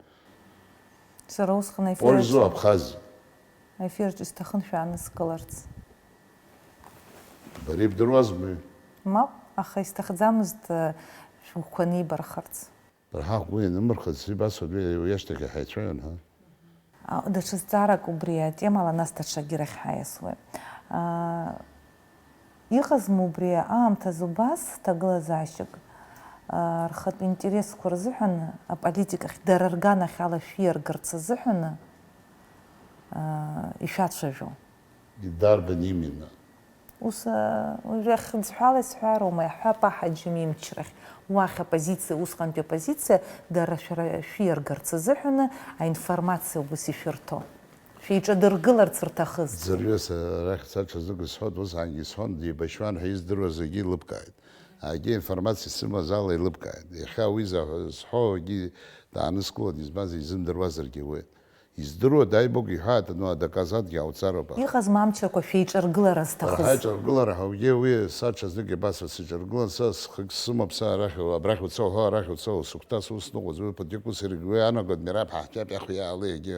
Сара усҟан аефир аҿы, Пользу Абхазиа. Аефир аҿы исҭахын шәааныскыларц. Бара ибдыруазма? Мап, аха исҭахӡамызт, э, шәгәқәа нибархарц. Раҳа ҳгәы ианымырхыц, ибасҳәап, уи ашьҭахь иҳаицәажәон, ҳа. А, даҽа зҵаарак убри атемала, нас даҽакгьы рахь ҳаиасуеит. А, иҟазма убри аамҭазы убас ҭагылазаашьак, а, рхатә интересқәа рзыҳәан аполитикахь, дара рганахь ала шәиаргарц азыҳәан, а, ишәацәажәо? Дарбан именно? Ус, а, уажәы хьыӡҳәала исҳәароума, иаҳҳәап, аҳаџьым имчрахь. Уахь апозициа, усҟантәи апозициа, дара шәара шәиаргарц азыҳәаны аинформациа убас ишәырҭо. Шәеиҿадыргыларц рҭахызҭгьы. Ӡырҩыс арахь саҽазнык исҳәоит, усҟангьы исҳәон, деибашьуан ҳәа издыруаз зегьы илыбкааит. Егьи аинформациа сымаз ала илыбкааит. Иахьа уи заҳәа-, зҳәо егьи дааныскылоит, избанзар, изымдыруазаргьы ауеит. Издыруа, даибак иҳәааит, ну, адоказатгьы ҟауҵароуп, аха. Иҟазма амчрақәа шәеиҿаргылара зҭахыз? Ҳаиҿаргылара ҳәа уигьы, уи са ҽазнык ибасҳәар, сиҿаргылан, са схы сымоуп, са арахь, абрахь уца уҳәо, арахь уца, усыгәҭас, ус сныҟәоз, уи ԥыҭҩык ус ирыгьуеи, анагоит, Мераб, ҳаҳҭиап иахәиаала егьи.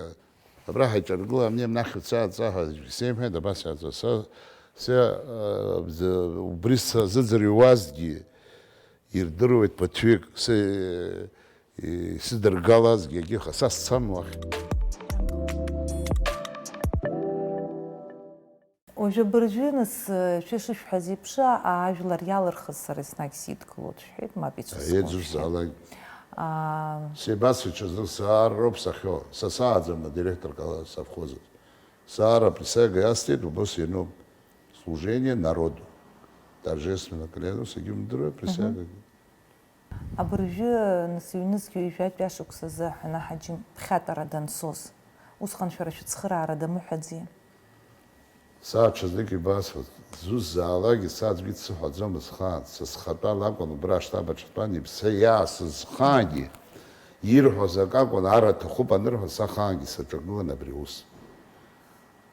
Абра ҳаиҿаргылан, ани, анахь уца, аҵаҳәа сеимҳәеит, абас иаҵа. Са, са, э, бз-, убри сазыӡырҩуазҭгьы ирдыруеит ԥыҭҩык, са, э, исыдыргалазгьы, егьи, аха са сцам уахь. Уажәы абыржәы, нас, шәа шышәҳәаз еиԥш, ажәлар иалырхыз сара еснагь сидгылоит шәҳәеит, мап ицәысхуам шәҳәеит. Еиӷьзузаалак. Аа. Сеибасҳәеит ҽазнык, саароуп сахьо, са сааӡам адиректорк ала совхоз аҿы. Саара априсиага иасҭеит, убас иануп, служение народу. Торжественно клянусь, егьумдыруеи, априсиагагьы. Абыржәы, нас, ҩнызқь ҩажәатәи ашықәсазы ҳәаны ҳаџьым ԥхьатәара дансоз, усҟан шәара шәыцхыраара дамыҳәаӡеи? Са ҽазнык ибасҳәоит, зусзаалакгьы са аӡәгьы дсыҳәаӡомызт хаан, са схатәала акәын убра аштаб аҿы стәан, иԥсы иаасыз хаангьы, ирҳәоз акы акәын, ара аҭахуп анырҳәа, са хаангьы саҿагылан абри аус.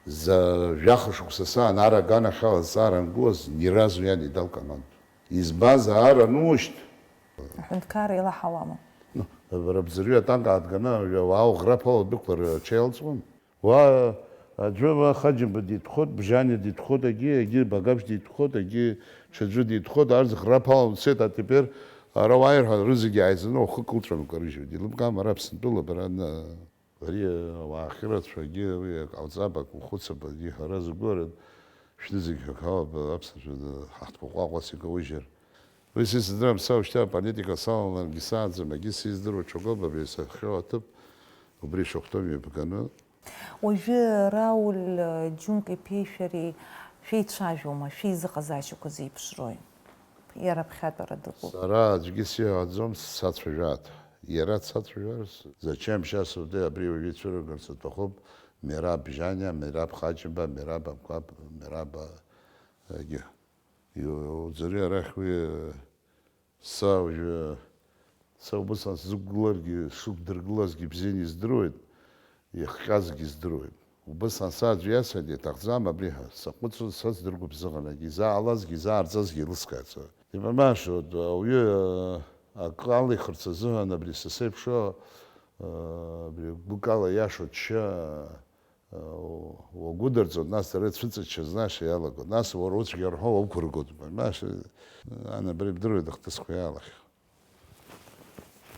За жәаха шықәса саан ара аганахьала зҵаара ангылаз, ни разу иан идалкомандуа. Избанзар, ара анушьҭ. Аҳәынҭқарра еилаҳауама? Ну, рыбзырҩы атанк ааҭганы, ауаа уӷра ԥала дәықәлар, аҽеилҵуан. Уа, аӡәы, уа, Хаџьымба дитәхоит, Бжьаниа дитәхоит, егьи, егьи Багаԥшь дитәхоит, егьи ҽаӡәы дитәхоит, арҭ ӷра ԥала уцеит, а теперь ара уааир ҳәа рызегьы ааизаны ухы кылҵәан укарыжьуеит. Илыбкаам ара Аԥсынтәыла, бара, н-, ари ауаа ахьырацәоу, егьи уи ак ҟауҵап, ак ухәыцып, егьи ҳара згәы ара шәнызегь ҳәа ҳауп, аԥсуа шәы ҳаҳҭқәа ҟәаҟәас икаужьыр. Уи сыздырам, са ушьҭа аполитика салаларгьы сааӡам, егьи сиздыруа ҽакоуп абри сахьхьоу аҭыԥ, убри шахәҭоуп ибганы. Уажәы Рауль Џьунка-иԥеи шәареи шәеицәажәома, шәеизыҟазаашьақәа зеиԥшрои? Иара аԥхьатәара дыҟоуп. Сара аӡәгьы сиҳәаӡом, сацәажәааит. Иара дсацәажәар, зачем сейчас убри, абри уажәы ицәырыргарц аҭахуп, Мераб Бжьаниа, Мераб Хаџьымба, Мераб Амқәаб, Мераб, а, егьи. Иу-, уӡырҩы арахь уи, са уажәы, са убысҟан сзықәгыларгьы, сшықәдыргылазгьы бзианы издыруеит, иахҟьазгьы здыруеит. Убысҟан са аӡәы иасҳәаргьы аҭахӡам абри ҳәа, саҟәыҵуан, са сдыргәыбзыӷын, егьи изааҟалазгьы, изаарҵазгьы еилыскааит сара. Ибамашо, ауаҩы, акы алихырц азыҳәан абри са сеиԥшу, абри гәыкала иашоу ачча, уагәыдырҵоит, нас дара ицәыҵачча знаша иалагоит, нас уара уцәгьа рҳәо уқәыргоит, понимаешь? Ан абри бдыруеит ахҭысқәа иаалахьоу.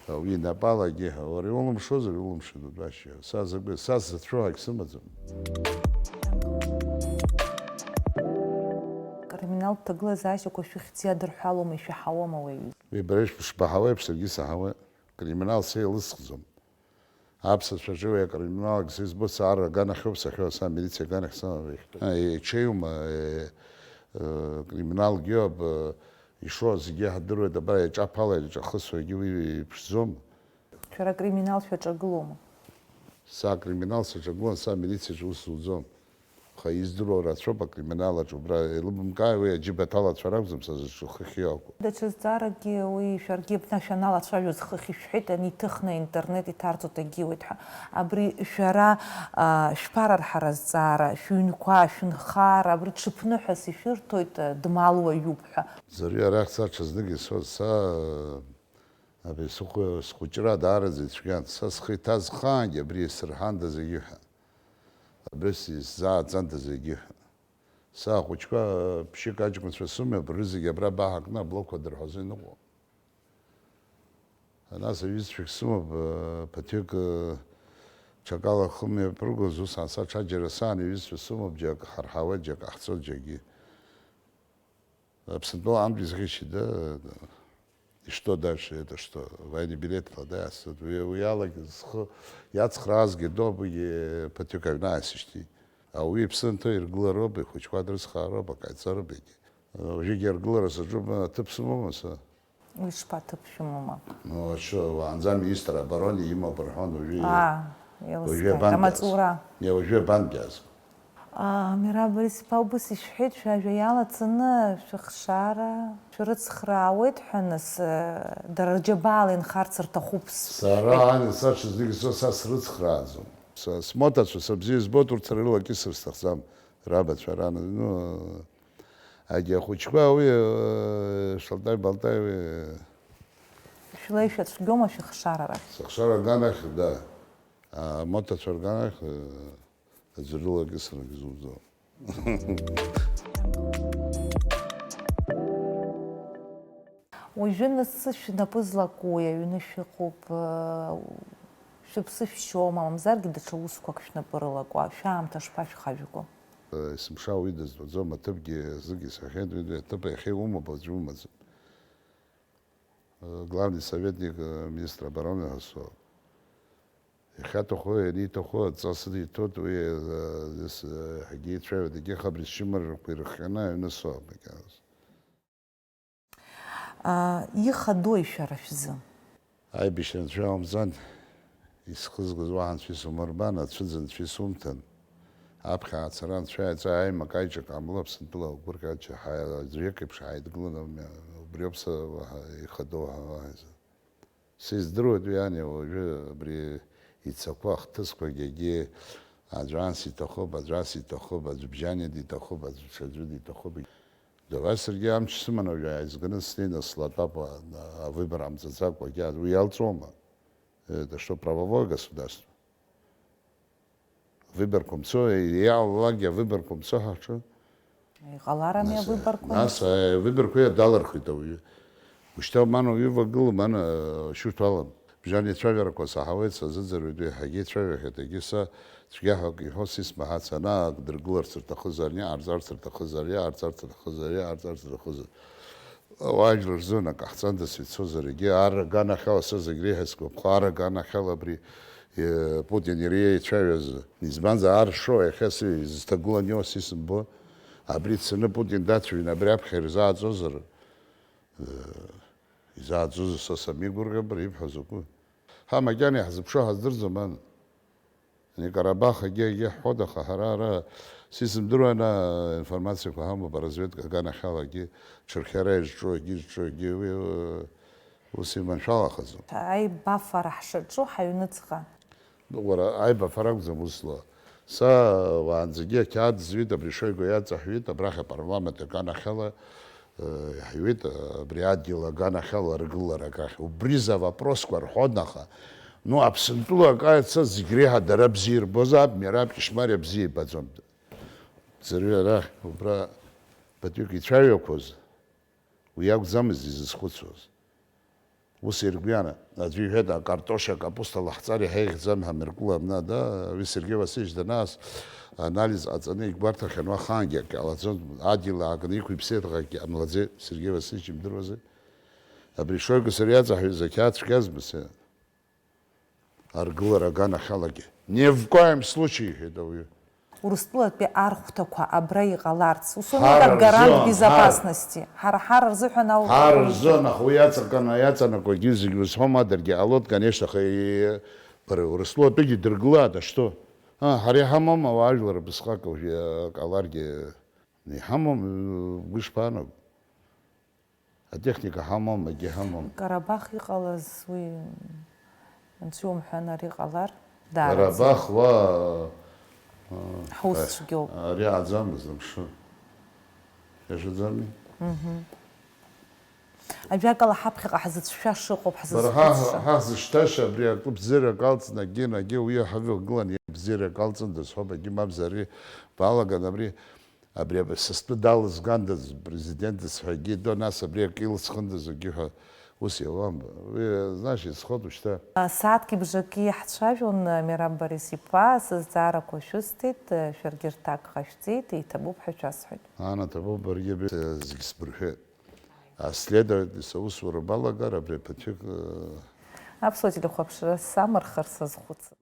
Уи инапалагьы, уара иулымшозар, иулымшеит, удвашьа. Са закәи, са сзацәоу ак сымаӡам. Криминалтә ҭагылазаашьақәа шәыхьӡ иадырҳәалоума, ишәаҳауама уаҩы? Уи бара ишбаҳауеиԥш, саргьы саҳауеит. Криминал сеилысхӡом. Аԥсацәа рҿы уи акриминалк са избоит, саарра аганахьоуп сахьоу, са амилициа аганахь сымам. Еиҽеиума, э, э, криминалк иоуп, э, ишоу зегьы ҳдыруеит, абра иаҿаԥало, иаҿахысуа, егьи уи иԥшӡом. Шәара акриминал шәаҿагылома? Са акриминал саҿагылан, са амилициаҿы ус зуӡом. Аха издыруа рацәоуп акриминал аҿы, убра еилыбымкааи, уи аџьыба аҭалацәа ракәӡам са зыҿу хыхь иоуқәа. Даҽа зҵааракгьы уи шәаргьы абна шәаналацәажәоз хыхь ишәҳәеит, ани иҭыхны аинтернет иҭарҵо дагьиуеит ҳәа. Абри шәара, а, шәԥарарҳара зҵаара, шәыҩнқәа, шәынхара, абри ҽыԥныҳәас ишәырҭоит, а, дмалуаҩуп ҳәа. Ӡырҩы арахь са ҽазнык исҳәоз, са, а, Абри сыхәы-, схәыҷра даараӡа ицәгьан. Са схы иҭаз хаангьы абри исырҳанда зегьы ҳәа. Абри сизааӡанда зегьы ҳәа. Са ахәыҷқәа ԥшьык аҷкәынцәа сымоуп, рызегь абра баҳа кны аблокқәа дырҳәазо иныҟәо. Нас аҩызцәагь сымоуп, ԥыҭҩык, ҽакала хымҩаԥыргоз, ус ааса ҽаџьара саан, аҩызцәа сымоуп, џьак ҳарҳауеит, џьак ҟаҳҵоит, џьакгьы. Аԥсынтәыла антәи зӷьычи, да, и что дальше, это что, военный билет, да, уи, уи алагьы зхы иацхраазгьы доуп, уигьы ԥыҭҩык аҩны аасышьҭит. Ауаҩы иԥсы анҭо иргылароуп, ихәыҷқәа дрыцхраароуп, акаиҵароуп егьи. Уажәыгьы аргылара саҿуп, аҭыԥ сымоума са? Уи шԥа ҭыԥ шәымоума? Ну, а что, уаанӡа министр обороны имоуп рҳәон, уажәы, аа, еилыскааит, уажәы абантәи амаҵура. Не, уажәы абантәи азы. Мираб Борис-иԥа убас ишәҳәеит, шәажәа иалаҵаны шәыхшара шәрыцхраауеит ҳәа, нас, дара рџьабаала инхарц рҭахуп сҳәеит. Сара ани саҽа знык исо са срыцхрааӡом. Са смоҭацәа са бзиа избоит, урҭ сара рыла акьысыр сҭахӡам, рабацәа ран, ну, егьи ахәыҷқәа уи, Шалтай-Балтай уи. Шәлеишәа цәгьоума шәыхшара рахь? Сыхшара аганахь, да. Амоҭацәа рганахь, Аӡәы рыла акьысрагьы зуӡом. Уажәы нас шәнапы злаку аҩны шәыҟоуп, шәыԥсы шәшьома, мамзаргьы даҽа усқәак шәнапы рылаку, шәаамҭа шԥашәхажәго? Есымша уи дызтәаӡом, аҭыԥгьы зык исҳәахьеит, уи аҭыԥ иахьа иумоуп, аӡәы умаӡам. Главный советник, министр обороны ҳәа соуп. Иахьаҭаху, ианиҭаху адҵа сыдиҭоит, уи, ес-, ҳагьеицәажәоит, егьи хабри сшьымаррақәа ирыхҟьаны аҩны соуп макьаназ. Ихадои шәара шәзы? Аибашьра анцәа иаумҵан, исхызгаз уаҳа анцәа исумырбан, ацәыӡ анцәа исумҭан. Аԥхьа ацара анцәа иаҵа аимак-аиҿак ҟамло, Аԥсынтәыла агәырӷьаҿы ҳа-, аӡәы иеиԥш ҳаидгыланы, убриоуп са уаҳа ихадоу ҳәа уаҳа изы. Сыздыруеит уи ани уажәы абри ицақәоу ахҭысқәагьы, егьи аӡә анс иҭахуп, аӡә ас иҭахуп, аӡә бжьани диҭахуп, аӡә ҽаӡәы диҭахуп. Давай саргьы амч сыман уажәы ааизганы снеины слатәап, а, авыбор ҟамҵаӡакәагьы, уи иалҵуама? Это что, правовое государство? Выборқәа мцо, иаалалакгьы авыборқәа мцо ҳаҿы. Иҟаларами нас, авыборқәа нас, мцо? Авыборқәа иадалырхит ауаҩы. Ушьҭа ман уаҩы ивагылам, ман, э, шьурҭ алам. Бжьан ицәажәарақәа саҳауеит, сазыӡырҩуеит, уи ҳагьеицәажәахьеит, егьи са цәгьаҳәак иҳәо сисмаҳац, ана ак дыргыларц рҭахызар, ани ҟарҵарц рҭахызар, иа ҟарҵарц рҭахызар, иа ҟарҵарц рҭахызар. Уаажәлар рзы акы ҟаҳҵандаз ицозар, егьи ар аганахьала са зегь реиҳа сгәаԥхо, ар аганахьала абри, э, Путин иара еицәажәаз. Избанзар, ар шо, иахьа сы-, изҭагылан иоуа сисымбо. Абри дцаны Путин дацәажәаны абри аԥхьа ирзааӡозар, э, изааӡозар са самигәырӷьо, абри ибҳәо закәу? Ҳа макьана иаҳзыԥшу ҳаздырӡом, ан. Ани Карабах егьи, егьи ҳҳәоит, аха ҳара ара сизымдыруа ана информациақәа ҳамоуп, аразведка аганахьалагьы, ҽырхиара ирҿу, егьи ирҿу, егьи уи, ус иманшәалахаӡом. Аибафара ҳшаҿу ҳаҩныҵҟа. Уара, аибафара акәӡам ус злоу. Са уаанӡагьы ақьаад зҩит, абри Шойгу иаҵаҳәҩит, абрахь апарламент аганахьала, Э, иаҳҩит, э, абри адгьыл аганахьала аргылара акрахь. Убри за вопросқәа рҳәон, аха, ну, Аԥсынтәыла акы ааит, са зегь реиҳа дара бзиа ирбозаап, Мераб Кьышьмариа бзиа ибаӡом. Ӡырҩы арахь, убра ԥыҭҩык ицәаҩақәоз, уи акәӡамызт изызхәыцуаз. Ус иргәианы, аӡәы иҳәеит, акартош, акапуста лаҳҵар иҳаихьӡам ҳәа, Меркулов, мна, да, уи Сергеи Васильевич данаас, анализ ҟаҵаны игәарҭахьан, уахаангьы акы ҟалаӡом, адгьыл ааганы иқәиԥсеит, аха акгьы ҟамлаӡеит, Сергеи Васильевич имдыруази? Абри Шойгу сара иаҵаҳәа изақьаад цәгьазма сара? аргылара аганахьалагьы. Ни в коем случае, иҳәеит ауаҩы. Урыстәылатәи архәҭақәа абра иҟаларц, усоума, ҳара как гарант рзы, безопасности. Ҳара, ҳара рзыҳәан ауп. Ҳара рзы, аха уи иаҵакана, иаҵанакуагьы зегь узҳәом, адаргьы ҟалоит, конечно, аха и-, бара Урыстәылатәигьы дыргылааит, а что? А, ҳара иҳамоума ауаажәлар абысҟак уажәы ак ҟаларгьы? Иҳамоума, бгәы ишԥаанаго? Атехника ҳамам, акгьы ҳамам. Карабах иҟалаз уи, анцәа иумҳәан, ари ҟалар, даараӡа. Карабах уа, а, Ҳус цәгьоуп. Ари ааӡамызт амшын. Иашаӡами? Ажәакала, ҳаԥхьаҟа ҳзыцәшәа шыҟоуп, Бара ҳа, ҳзызхәыцша. Ҳа ҳзышьҭаша абри акы бзиарак алҵны, акгьы, акгьы уи ҳавҩа гылан, бзиарак алҵындаз ҳәоуп, акгьы мамзар ари балаган абри. Абри аб-, са стәы далызгандаз, президентыс ҳәагьы итәы, нас абри акы илсхындаз акгьы ҳәа ус иауам. Уи, знаешь, изхоит ушьҭа. Сааҭки бжаки иаҳцәажәон, Мераб Борис-иԥа, сызҵаарақәа шәысҭеит, шәаргьы рҭак ҟашәҵеит, иҭабуп ҳәа шәасҳәоит. Ана, ҭабуп, баргьы абри зегь сбырҳәеит. А следовательница аусура балагар, абри аԥыҭҩык, э, Аԥсуа телехәаԥшра самырхыр сазхәыцып.